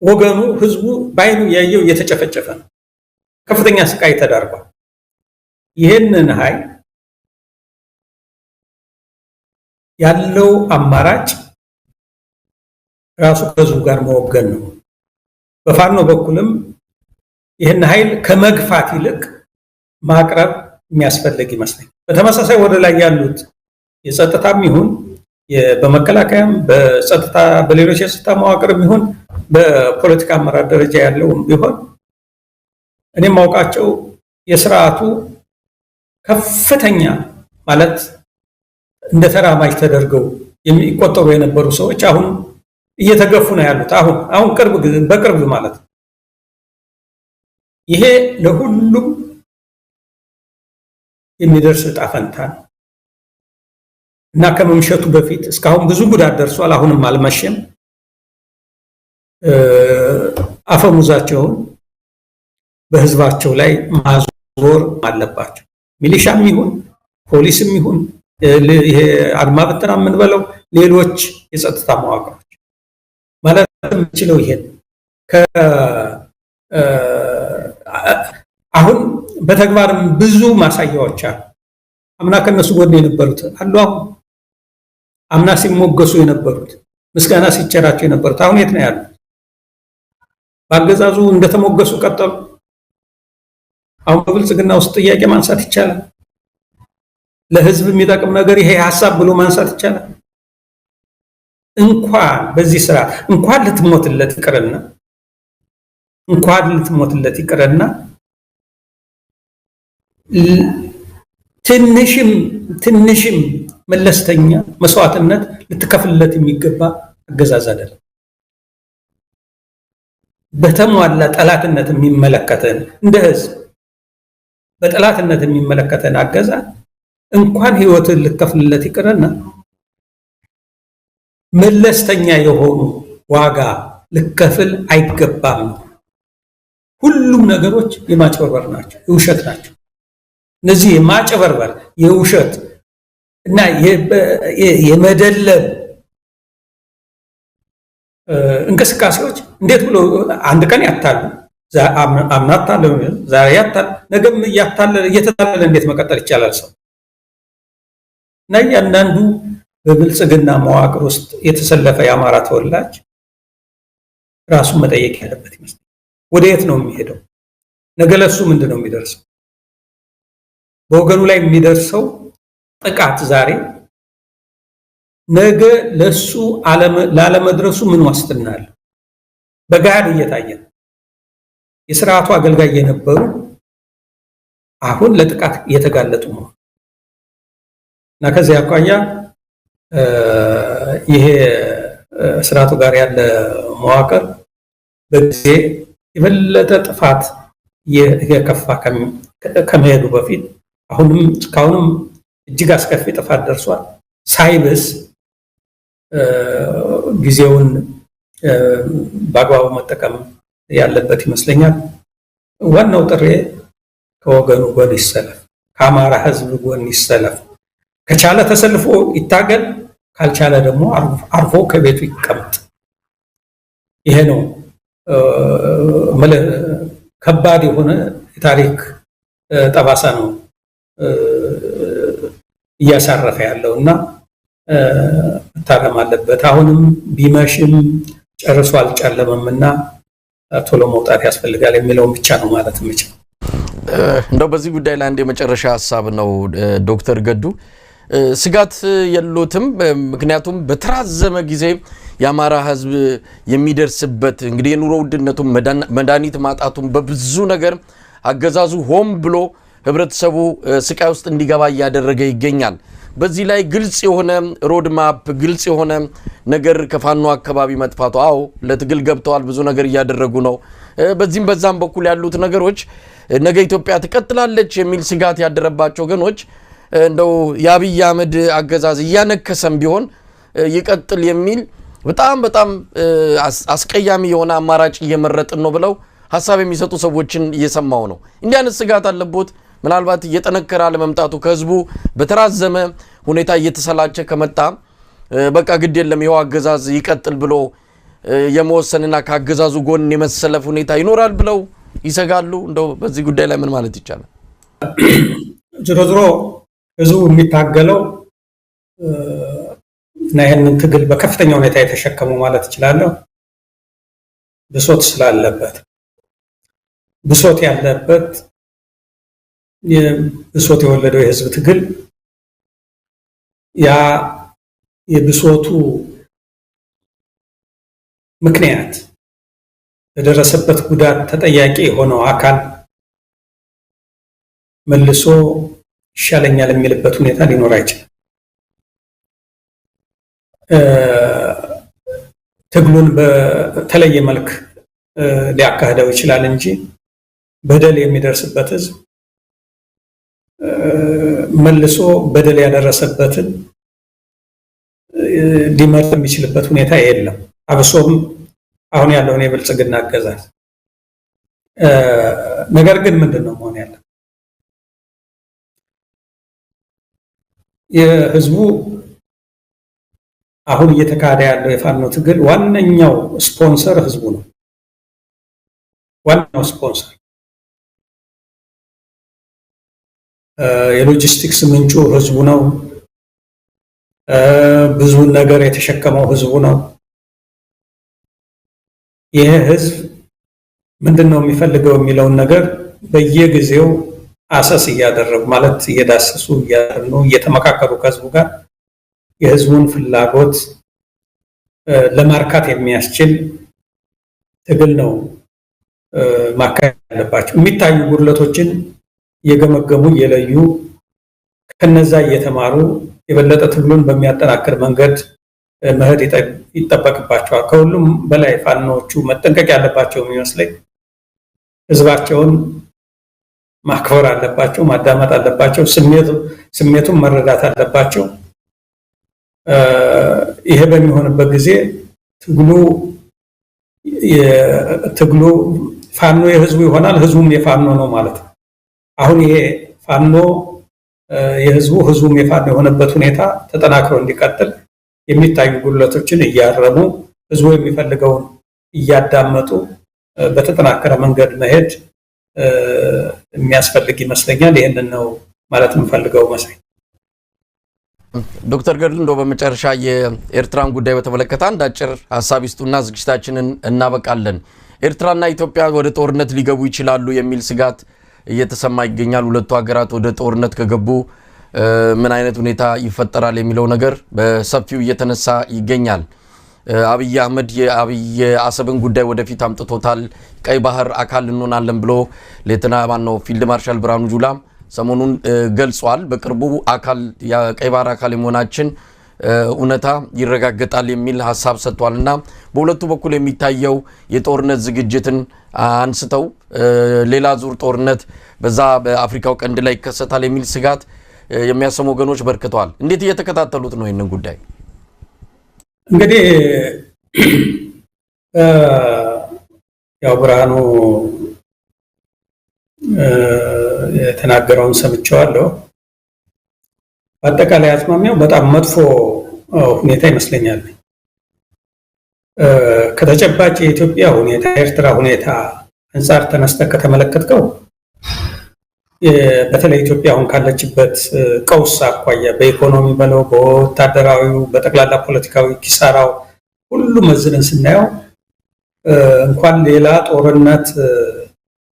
ወገኑ ህዝቡ በአይኑ እያየው እየተጨፈጨፈ ነው። ከፍተኛ ስቃይ ተዳርጓል። ይህንን ኃይል ያለው አማራጭ ራሱ ከህዝቡ ጋር መወገን ነው። በፋኖ በኩልም ይህን ኃይል ከመግፋት ይልቅ ማቅረብ የሚያስፈልግ ይመስለኛል። በተመሳሳይ ወደ ላይ ያሉት የጸጥታም ይሁን በመከላከያም በጸጥታ በሌሎች የጸጥታ መዋቅርም ይሁን በፖለቲካ አመራር ደረጃ ያለውም ቢሆን እኔም ማውቃቸው የስርዓቱ ከፍተኛ ማለት እንደ ተራማጅ ተደርገው የሚቆጠሩ የነበሩ ሰዎች አሁን እየተገፉ ነው ያሉት። አሁን አሁን ቅርብ በቅርብ ማለት ነው። ይሄ ለሁሉም የሚደርስ ዕጣ ፈንታ ነው እና ከመምሸቱ በፊት እስካሁን ብዙ ጉዳት ደርሷል። አሁንም አልመሸም። አፈሙዛቸውን በህዝባቸው ላይ ማዞር አለባቸው። ሚሊሻም ይሁን ፖሊስም ይሁን ይሄ አድማ ብተና የምንበለው ሌሎች የጸጥታ መዋቅሮች ማለት የምችለው ይሄን አሁን በተግባርም ብዙ ማሳያዎች አሉ። አምና ከነሱ ጎን የነበሩት አሉ። አሁን አምና ሲሞገሱ የነበሩት ምስጋና ሲቸራቸው የነበሩት አሁን የት ነው ያሉት? በአገዛዙ እንደተሞገሱ ቀጠሉ። አሁን በብልጽግና ውስጥ ጥያቄ ማንሳት ይቻላል። ለህዝብ የሚጠቅም ነገር ይሄ ሀሳብ ብሎ ማንሳት ይቻላል። እንኳን በዚህ ስራ እንኳን ልትሞትለት ይቅርና እንኳን ልትሞትለት ይቅርና ትንሽም ትንሽም መለስተኛ መስዋዕትነት ልትከፍልለት የሚገባ አገዛዝ አይደለም። በተሟላ ጠላትነት የሚመለከተን እንደ ህዝብ በጠላትነት የሚመለከተን አገዛዝ እንኳን ህይወትን ልትከፍልለት ይቅርና መለስተኛ የሆኑ ዋጋ ልከፍል አይገባም። ሁሉም ነገሮች የማጭበርበር ናቸው፣ የውሸት ናቸው። እነዚህ የማጭበርበር የውሸት እና የመደለብ እንቅስቃሴዎች እንዴት ብሎ አንድ ቀን ያታሉ፣ አምና አታለሉ፣ ዛሬ ያታል፣ ነገም እያታለለ እየተታለለ እንዴት መቀጠል ይቻላል ሰው? እና እያንዳንዱ በብልጽግና መዋቅር ውስጥ የተሰለፈ የአማራ ተወላጅ ራሱን መጠየቅ ያለበት ይመስላል። ወደ የት ነው የሚሄደው? ነገ ለሱ ምንድን ነው የሚደርሰው? በወገኑ ላይ የሚደርሰው ጥቃት ዛሬ ነገ ለሱ ላለመድረሱ ምን ዋስትና አለ? በገሃድ እየታየ ነው። የስርዓቱ አገልጋይ የነበሩ አሁን ለጥቃት እየተጋለጡ ነው እና ከዚህ አኳያ ይሄ ስርዓቱ ጋር ያለ መዋቅር በጊዜ የበለጠ ጥፋት የከፋ ከመሄዱ በፊት አሁንም እስካሁንም እጅግ አስከፊ ጥፋት ደርሷል። ሳይብስ ጊዜውን በአግባቡ መጠቀም ያለበት ይመስለኛል። ዋናው ጥሬ ከወገኑ ጎን ይሰለፍ፣ ከአማራ ሕዝብ ጎን ይሰለፍ። ከቻለ ተሰልፎ ይታገል፣ ካልቻለ ደግሞ አርፎ ከቤቱ ይቀመጥ። ይሄ ነው ከባድ የሆነ የታሪክ ጠባሳ ነው እያሳረፈ ያለው እና መታረም አለበት። አሁንም ቢመሽም ጨርሶ አልጨለመም እና ቶሎ መውጣት ያስፈልጋል የሚለውን ብቻ ነው ማለት የምችለው። እንደው በዚህ ጉዳይ ላይ አንድ የመጨረሻ ሀሳብ ነው ዶክተር ገዱ፣ ስጋት የሎትም? ምክንያቱም በተራዘመ ጊዜ የአማራ ህዝብ የሚደርስበት እንግዲህ የኑሮ ውድነቱን፣ መድኃኒት ማጣቱን በብዙ ነገር አገዛዙ ሆን ብሎ ህብረተሰቡ ስቃይ ውስጥ እንዲገባ እያደረገ ይገኛል። በዚህ ላይ ግልጽ የሆነ ሮድማፕ ግልጽ የሆነ ነገር ከፋኖ አካባቢ መጥፋቱ፣ አዎ ለትግል ገብተዋል፣ ብዙ ነገር እያደረጉ ነው። በዚህም በዛም በኩል ያሉት ነገሮች ነገ ኢትዮጵያ ትቀጥላለች የሚል ስጋት ያደረባቸው ወገኖች እንደው የአብይ አህመድ አገዛዝ እያነከሰም ቢሆን ይቀጥል የሚል በጣም በጣም አስቀያሚ የሆነ አማራጭ እየመረጥን ነው ብለው ሀሳብ የሚሰጡ ሰዎችን እየሰማው ነው። እንዲህ አይነት ስጋት አለቦት? ምናልባት እየጠነከረ አለመምጣቱ ከህዝቡ በተራዘመ ሁኔታ እየተሰላቸ ከመጣ በቃ ግድ የለም ይኸው አገዛዝ ይቀጥል ብሎ የመወሰንና ከአገዛዙ ጎን የመሰለፍ ሁኔታ ይኖራል ብለው ይሰጋሉ? እንደው በዚህ ጉዳይ ላይ ምን ማለት ይቻላል? ዞሮ ዞሮ ህዝቡ የሚታገለው እና ይህንን ትግል በከፍተኛ ሁኔታ የተሸከመው ማለት እችላለሁ ብሶት ስላለበት፣ ብሶት ያለበት፣ ብሶት የወለደው የህዝብ ትግል፣ ያ የብሶቱ ምክንያት ለደረሰበት ጉዳት ተጠያቂ የሆነው አካል መልሶ ይሻለኛል የሚልበት ሁኔታ ሊኖር አይችልም። ትግሉን በተለየ መልክ ሊያካሂደው ይችላል እንጂ በደል የሚደርስበት ህዝብ መልሶ በደል ያደረሰበትን ሊመርጥ የሚችልበት ሁኔታ የለም። አብሶም አሁን ያለውን የብልጽግና አገዛዝ። ነገር ግን ምንድን ነው መሆን ያለው? የህዝቡ አሁን እየተካሄደ ያለው የፋኖ ትግል ዋነኛው ስፖንሰር ህዝቡ ነው። ዋነኛው ስፖንሰር፣ የሎጂስቲክስ ምንጩ ህዝቡ ነው። ብዙውን ነገር የተሸከመው ህዝቡ ነው። ይህ ህዝብ ምንድን ነው የሚፈልገው የሚለውን ነገር በየጊዜው assess እያደረጉ፣ ማለት እየዳሰሱ፣ እያጠኑ፣ እየተመካከሩ ከህዝቡ ጋር የህዝቡን ፍላጎት ለማርካት የሚያስችል ትግል ነው ማካሄድ ያለባቸው። የሚታዩ ጉድለቶችን እየገመገሙ፣ እየለዩ፣ ከነዛ እየተማሩ የበለጠ ትግሉን በሚያጠናክር መንገድ መሄድ ይጠበቅባቸዋል። ከሁሉም በላይ ፋኖዎቹ መጠንቀቅ ያለባቸው የሚመስለኝ ህዝባቸውን ማክበር አለባቸው፣ ማዳመጥ አለባቸው፣ ስሜቱን መረዳት አለባቸው። ይሄ በሚሆንበት ጊዜ ትግሉ ፋኖ የህዝቡ ይሆናል፣ ህዝቡም የፋኖ ነው ማለት ነው። አሁን ይሄ ፋኖ የህዝቡ፣ ህዝቡም የፋኖ የሆነበት ሁኔታ ተጠናክሮ እንዲቀጥል የሚታዩ ጉድለቶችን እያረሙ፣ ህዝቡ የሚፈልገውን እያዳመጡ በተጠናከረ መንገድ መሄድ የሚያስፈልግ ይመስለኛል። ይህንን ነው ማለት የምፈልገው መሳይ። ዶክተር ገድሉ፣ እንደው በመጨረሻ የኤርትራን ጉዳይ በተመለከተ አንድ አጭር ሀሳብ ይስጡና ዝግጅታችንን እናበቃለን። ኤርትራና ኢትዮጵያ ወደ ጦርነት ሊገቡ ይችላሉ የሚል ስጋት እየተሰማ ይገኛል። ሁለቱ ሀገራት ወደ ጦርነት ከገቡ ምን አይነት ሁኔታ ይፈጠራል የሚለው ነገር በሰፊው እየተነሳ ይገኛል። አብይ አህመድ የአሰብን ጉዳይ ወደፊት አምጥቶታል። ቀይ ባህር አካል እንሆናለን ብሎ ሌተና ማነው ፊልድ ማርሻል ብርሃኑ ጁላ ሰሞኑን ገልጿል። በቅርቡ አካል የቀይ ባህር አካል የመሆናችን እውነታ ይረጋገጣል የሚል ሀሳብ ሰጥቷል። እና በሁለቱ በኩል የሚታየው የጦርነት ዝግጅትን አንስተው ሌላ ዙር ጦርነት በዛ በአፍሪካው ቀንድ ላይ ይከሰታል የሚል ስጋት የሚያሰሙ ወገኖች በርክተዋል። እንዴት እየተከታተሉት ነው ይህንን ጉዳይ? እንግዲህ ያው ብርሃኑ የተናገረውን ሰምቼዋለሁ። በአጠቃላይ አዝማሚያው በጣም መጥፎ ሁኔታ ይመስለኛል። ከተጨባጭ የኢትዮጵያ ሁኔታ፣ የኤርትራ ሁኔታ አንጻር ተነስተህ ከተመለከትከው፣ በተለይ ኢትዮጵያ አሁን ካለችበት ቀውስ አኳያ በኢኮኖሚ በለው፣ በወታደራዊው፣ በጠቅላላ ፖለቲካዊ ኪሳራው ሁሉ መዝነን ስናየው እንኳን ሌላ ጦርነት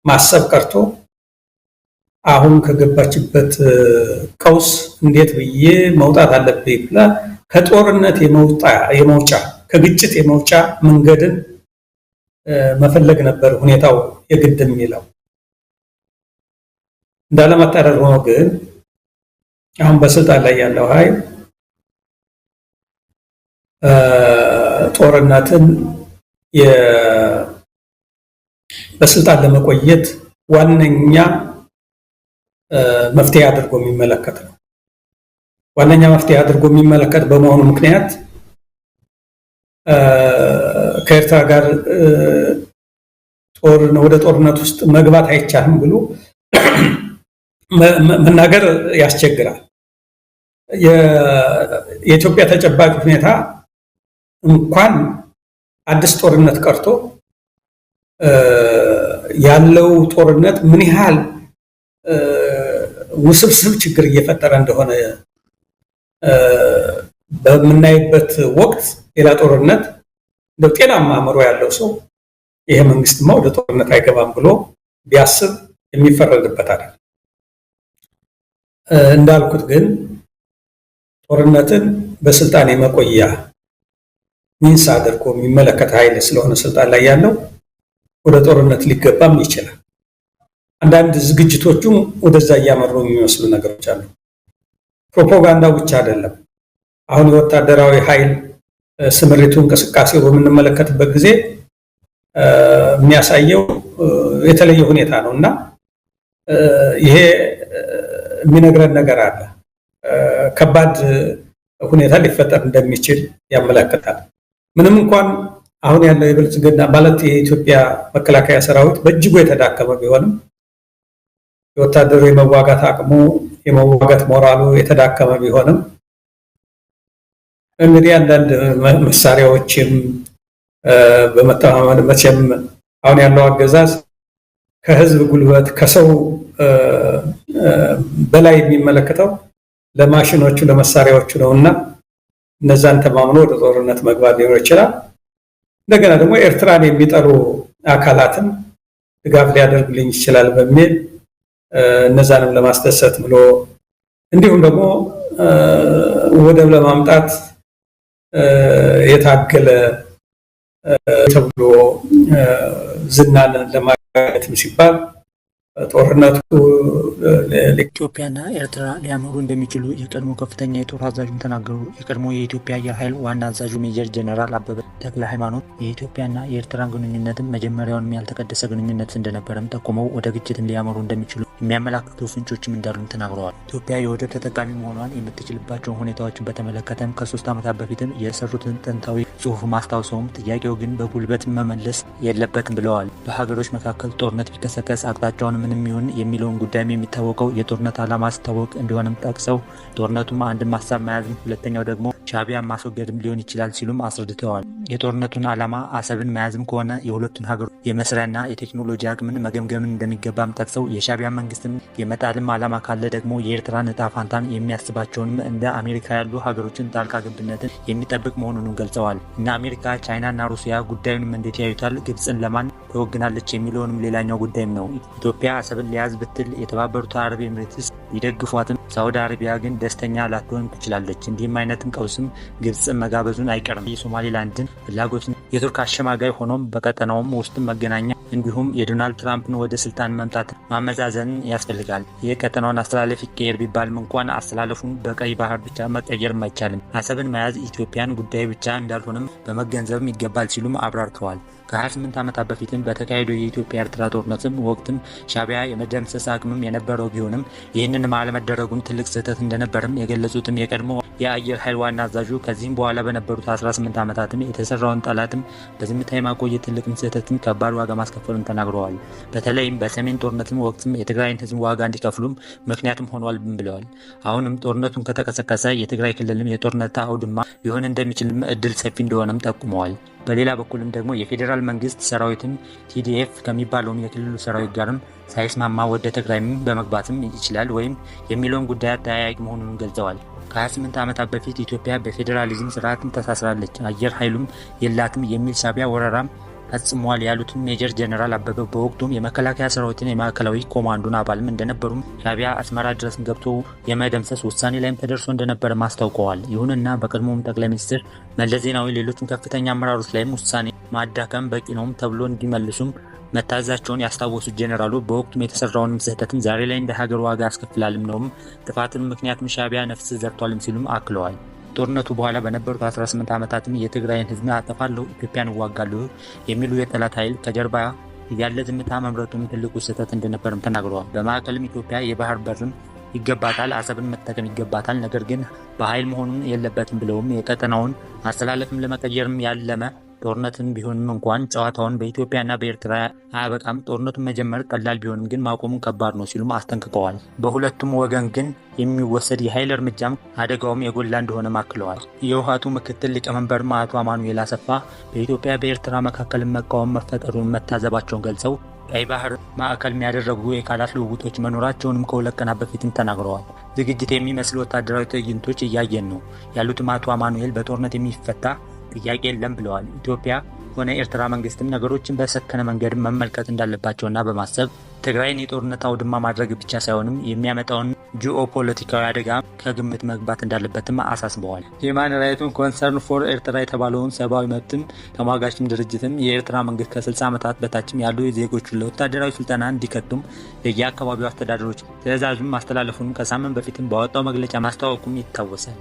ማሰብ ቀርቶ አሁን ከገባችበት ቀውስ እንዴት ብዬ መውጣት አለብኝ ብላ ከጦርነት የመውጫ፣ ከግጭት የመውጫ መንገድን መፈለግ ነበር ሁኔታው የግድ የሚለው። እንዳለመታደል ሆኖ ግን አሁን በስልጣን ላይ ያለው ኃይል ጦርነትን በስልጣን ለመቆየት ዋነኛ መፍትሄ አድርጎ የሚመለከት ነው። ዋነኛ መፍትሄ አድርጎ የሚመለከት በመሆኑ ምክንያት ከኤርትራ ጋር ወደ ጦርነት ውስጥ መግባት አይቻልም ብሎ መናገር ያስቸግራል። የኢትዮጵያ ተጨባጭ ሁኔታ እንኳን አዲስ ጦርነት ቀርቶ ያለው ጦርነት ምን ያህል ውስብስብ ችግር እየፈጠረ እንደሆነ በምናይበት ወቅት ሌላ ጦርነት እንደው ጤናማ አእምሮ ያለው ሰው ይሄ መንግስትማ ወደ ጦርነት አይገባም ብሎ ቢያስብ የሚፈረድበት አይደለም። እንዳልኩት ግን ጦርነትን በስልጣን የመቆያ means አድርጎ የሚመለከት ኃይል ስለሆነ ስልጣን ላይ ያለው ወደ ጦርነት ሊገባም ይችላል። አንዳንድ ዝግጅቶቹም ወደዛ እያመሩ የሚመስሉ ነገሮች አሉ። ፕሮፓጋንዳው ብቻ አይደለም። አሁን የወታደራዊ ኃይል ስምሪቱ እንቅስቃሴው በምንመለከትበት ጊዜ የሚያሳየው የተለየ ሁኔታ ነው እና ይሄ የሚነግረን ነገር አለ። ከባድ ሁኔታ ሊፈጠር እንደሚችል ያመለክታል። ምንም እንኳን አሁን ያለው የብልጽግና ማለት የኢትዮጵያ መከላከያ ሰራዊት በእጅጉ የተዳከመ ቢሆንም፣ የወታደሩ የመዋጋት አቅሙ፣ የመዋጋት ሞራሉ የተዳከመ ቢሆንም፣ እንግዲህ አንዳንድ መሳሪያዎችም በመተማመን፣ መቼም አሁን ያለው አገዛዝ ከህዝብ ጉልበት ከሰው በላይ የሚመለከተው ለማሽኖቹ ለመሳሪያዎቹ ነው እና እነዛን ተማምኖ ወደ ጦርነት መግባት ሊኖር ይችላል። እንደገና ደግሞ ኤርትራን የሚጠሉ አካላትን ድጋፍ ሊያደርግልኝ ይችላል በሚል እነዛንም ለማስደሰት ብሎ፣ እንዲሁም ደግሞ ወደብ ለማምጣት የታገለ ተብሎ ዝናን ለማግኘትም ሲባል ጦርነቱ ኢትዮጵያና ኤርትራ ሊያመሩ እንደሚችሉ የቀድሞ ከፍተኛ የጦር አዛዡም ተናገሩ። የቀድሞ የኢትዮጵያ አየር ኃይል ዋና አዛዡ ሜጀር ጀነራል አበበ ተክለ ሃይማኖት የኢትዮጵያና የኤርትራን ግንኙነትም መጀመሪያውንም ያልተቀደሰ ግንኙነት እንደነበረም ጠቁመው ወደ ግጭትም ሊያመሩ እንደሚችሉ የሚያመላክቱ ፍንጮችም እንዳሉም ተናግረዋል። ኢትዮጵያ የወደብ ተጠቃሚ መሆኗን የምትችልባቸውን ሁኔታዎችን በተመለከተም ከ3 ዓመታት በፊትም የሰሩትን ጥንታዊ ጽሑፍ ማስታውሰውም ጥያቄው ግን በጉልበት መመለስ የለበትም ብለዋል። በሀገሮች መካከል ጦርነት ቢቀሰቀስ አቅጣጫውን ምንም ይሁን የሚለውን ጉዳይም የሚታወቀው የጦርነት ዓላማ ሲታወቅ እንደሆነም ጠቅሰው ጦርነቱም አንድም ሀሳብ መያዝም ሁለተኛው ደግሞ ሻዕቢያን ማስወገድም ሊሆን ይችላል ሲሉም አስረድተዋል። የጦርነቱን ዓላማ አሰብን መያዝም ከሆነ የሁለቱን ሀገሮች የመስሪያና የቴክኖሎጂ አቅምን መገምገምን እንደሚገባም ጠቅሰው የሻዕቢያ መንግስትም የመጣልም ዓላማ ካለ ደግሞ የኤርትራን እጣ ፋንታን የሚያስባቸውንም እንደ አሜሪካ ያሉ ሀገሮችን ጣልቃ ገብነትን የሚጠብቅ መሆኑንም ገልጸዋል። እነ አሜሪካ፣ ቻይናና ሩሲያ ጉዳዩንም እንዴት ያዩታል? ግብፅን ለማን ተወግናለች? የሚለውንም ሌላኛው ጉዳይም ነው። ኢትዮጵያ አሰብን ሊያዝ ብትል የተባበሩት አረብ ኤምሬትስ ሊደግፏትም፣ ሳውዲ አረቢያ ግን ደስተኛ ላትሆን ትችላለች። እንዲህም አይነትም ቀውስም ግብፅን መጋበዙን አይቀርም። የሶማሌላንድን ፍላጎትን የቱርክ አሸማጋይ ሆኖም በቀጠናውም ውስጥም መገናኛ እንዲሁም የዶናልድ ትራምፕን ወደ ስልጣን መምጣት ማመዛዘን ያስፈልጋል። የቀጠናውን አስተላለፍ ይቀየር ቢባልም እንኳን አስተላለፉን በቀይ ባህር ብቻ መቀየርም አይቻልም። አሰብን መያዝ ኢትዮጵያን ጉዳይ ብቻ እንዳልሆነም በመገንዘብም ይገባል ሲሉም አብራርተዋል። ከ28 ዓመታት በፊትም በተካሄደው የኢትዮጵያ ኤርትራ ጦርነትም ወቅትም ሻዕቢያ የመደምሰስ አቅምም የነበረው ቢሆንም ይህንን አለመደረጉም ትልቅ ስህተት እንደነበርም የገለጹትም የቀድሞ የአየር ኃይል ዋና አዛዡ ከዚህም በኋላ በነበሩት 18 ዓመታትም የተሰራውን ጠላትም በዝምታ የማቆየት ትልቅም ስህተትም ከባድ ዋጋ ማስከፈሉን ተናግረዋል። በተለይም በሰሜን ጦርነትም ወቅትም የትግራይን ሕዝብ ዋጋ እንዲከፍሉም ምክንያትም ሆኗል ብለዋል። አሁንም ጦርነቱን ከተቀሰቀሰ የትግራይ ክልልም የጦርነት አውድማ ሊሆን እንደሚችልም እድል ሰፊ እንደሆነም ጠቁመዋል። በሌላ በኩልም ደግሞ የፌዴራል መንግስት ሰራዊትም TDF ከሚባለውም የክልሉ ሰራዊት ጋርም ሳይስማማ ወደ ትግራይም በመግባትም ይችላል ወይም የሚለውን ጉዳይ አጠያያቂ መሆኑን ገልጸዋል። ከ28 ዓመታት በፊት ኢትዮጵያ በፌዴራሊዝም ስርዓትም ተሳስራለች፣ አየር ኃይሉም የላትም የሚል ሳቢያ ወረራም ፈጽሟል ያሉትም ሜጀር ጀነራል አበበ በወቅቱም የመከላከያ ሰራዊትን የማዕከላዊ ኮማንዶን አባልም እንደነበሩም ሻዕቢያ አስመራ ድረስም ገብቶ የመደምሰስ ውሳኔ ላይም ተደርሶ እንደነበረም አስታውቀዋል። ይሁንና በቀድሞውም ጠቅላይ ሚኒስትር መለስ ዜናዊ ሌሎችም ከፍተኛ አመራሮች ላይም ውሳኔ ማዳከም በቂ ነውም ተብሎ እንዲመልሱም መታዘዛቸውን ያስታወሱት ጄኔራሉ በወቅቱም የተሰራውንም ስህተትም ዛሬ ላይ እንደ ሀገር ዋጋ ያስከፍላልም ነውም ጥፋትን ምክንያቱም ሻዕቢያ ነፍስ ዘርቷልም ሲሉም አክለዋል። ጦርነቱ በኋላ በነበሩት 18 ዓመታትም የትግራይን ሕዝብ አጠፋለሁ፣ ኢትዮጵያን እዋጋለሁ የሚሉ የጠላት ኃይል ከጀርባ ያለ ዝምታ መምረጡም ትልቁ ስህተት እንደነበርም ተናግረዋል። በማዕከልም ኢትዮጵያ የባህር በርም ይገባታል፣ አሰብን መጠቀም ይገባታል፣ ነገር ግን በኃይል መሆኑን የለበትም ብለውም የቀጠናውን አስተላለፍም ለመቀየርም ያለመ ጦርነትን ቢሆንም እንኳን ጨዋታውን በኢትዮጵያና በኤርትራ አያበቃም። ጦርነቱን መጀመር ቀላል ቢሆንም ግን ማቆሙን ከባድ ነው ሲሉም አስጠንቅቀዋል። በሁለቱም ወገን ግን የሚወሰድ የኃይል እርምጃም አደጋውም የጎላ እንደሆነም አክለዋል። የህወሓቱ ምክትል ሊቀመንበር አቶ አማኑኤል አሰፋ በኢትዮጵያ በኤርትራ መካከል መቃወም መፈጠሩን መታዘባቸውን ገልጸው ቀይ ባህር ማዕከል የሚያደረጉ የቃላት ልውውጦች መኖራቸውንም ከ2 ቀናት በፊትም ተናግረዋል። ዝግጅት የሚመስል ወታደራዊ ትዕይንቶች እያየን ነው ያሉትም አቶ አማኑኤል በጦርነት የሚፈታ ጥያቄ የለም ብለዋል። ኢትዮጵያ ሆነ ኤርትራ መንግስትም ነገሮችን በሰከነ መንገድ መመልከት እንዳለባቸውና በማሰብ ትግራይን የጦርነት አውድማ ማድረግ ብቻ ሳይሆንም የሚያመጣውን ጂኦፖለቲካዊ አደጋ ከግምት መግባት እንዳለበትም አሳስበዋል። Human Rights Concern for ኤርትራ የተባለውን ሰብአዊ መብትም ተሟጋችም ድርጅትም የኤርትራ መንግስት ከ60 ዓመታት በታችም ያሉ ዜጎችን ለወታደራዊ ስልጠና እንዲከቱም ለየአካባቢው አስተዳደሮች ትዕዛዙን ማስተላለፉን ከሳምንት በፊትም ባወጣው መግለጫ ማስታወቁም ይታወሳል።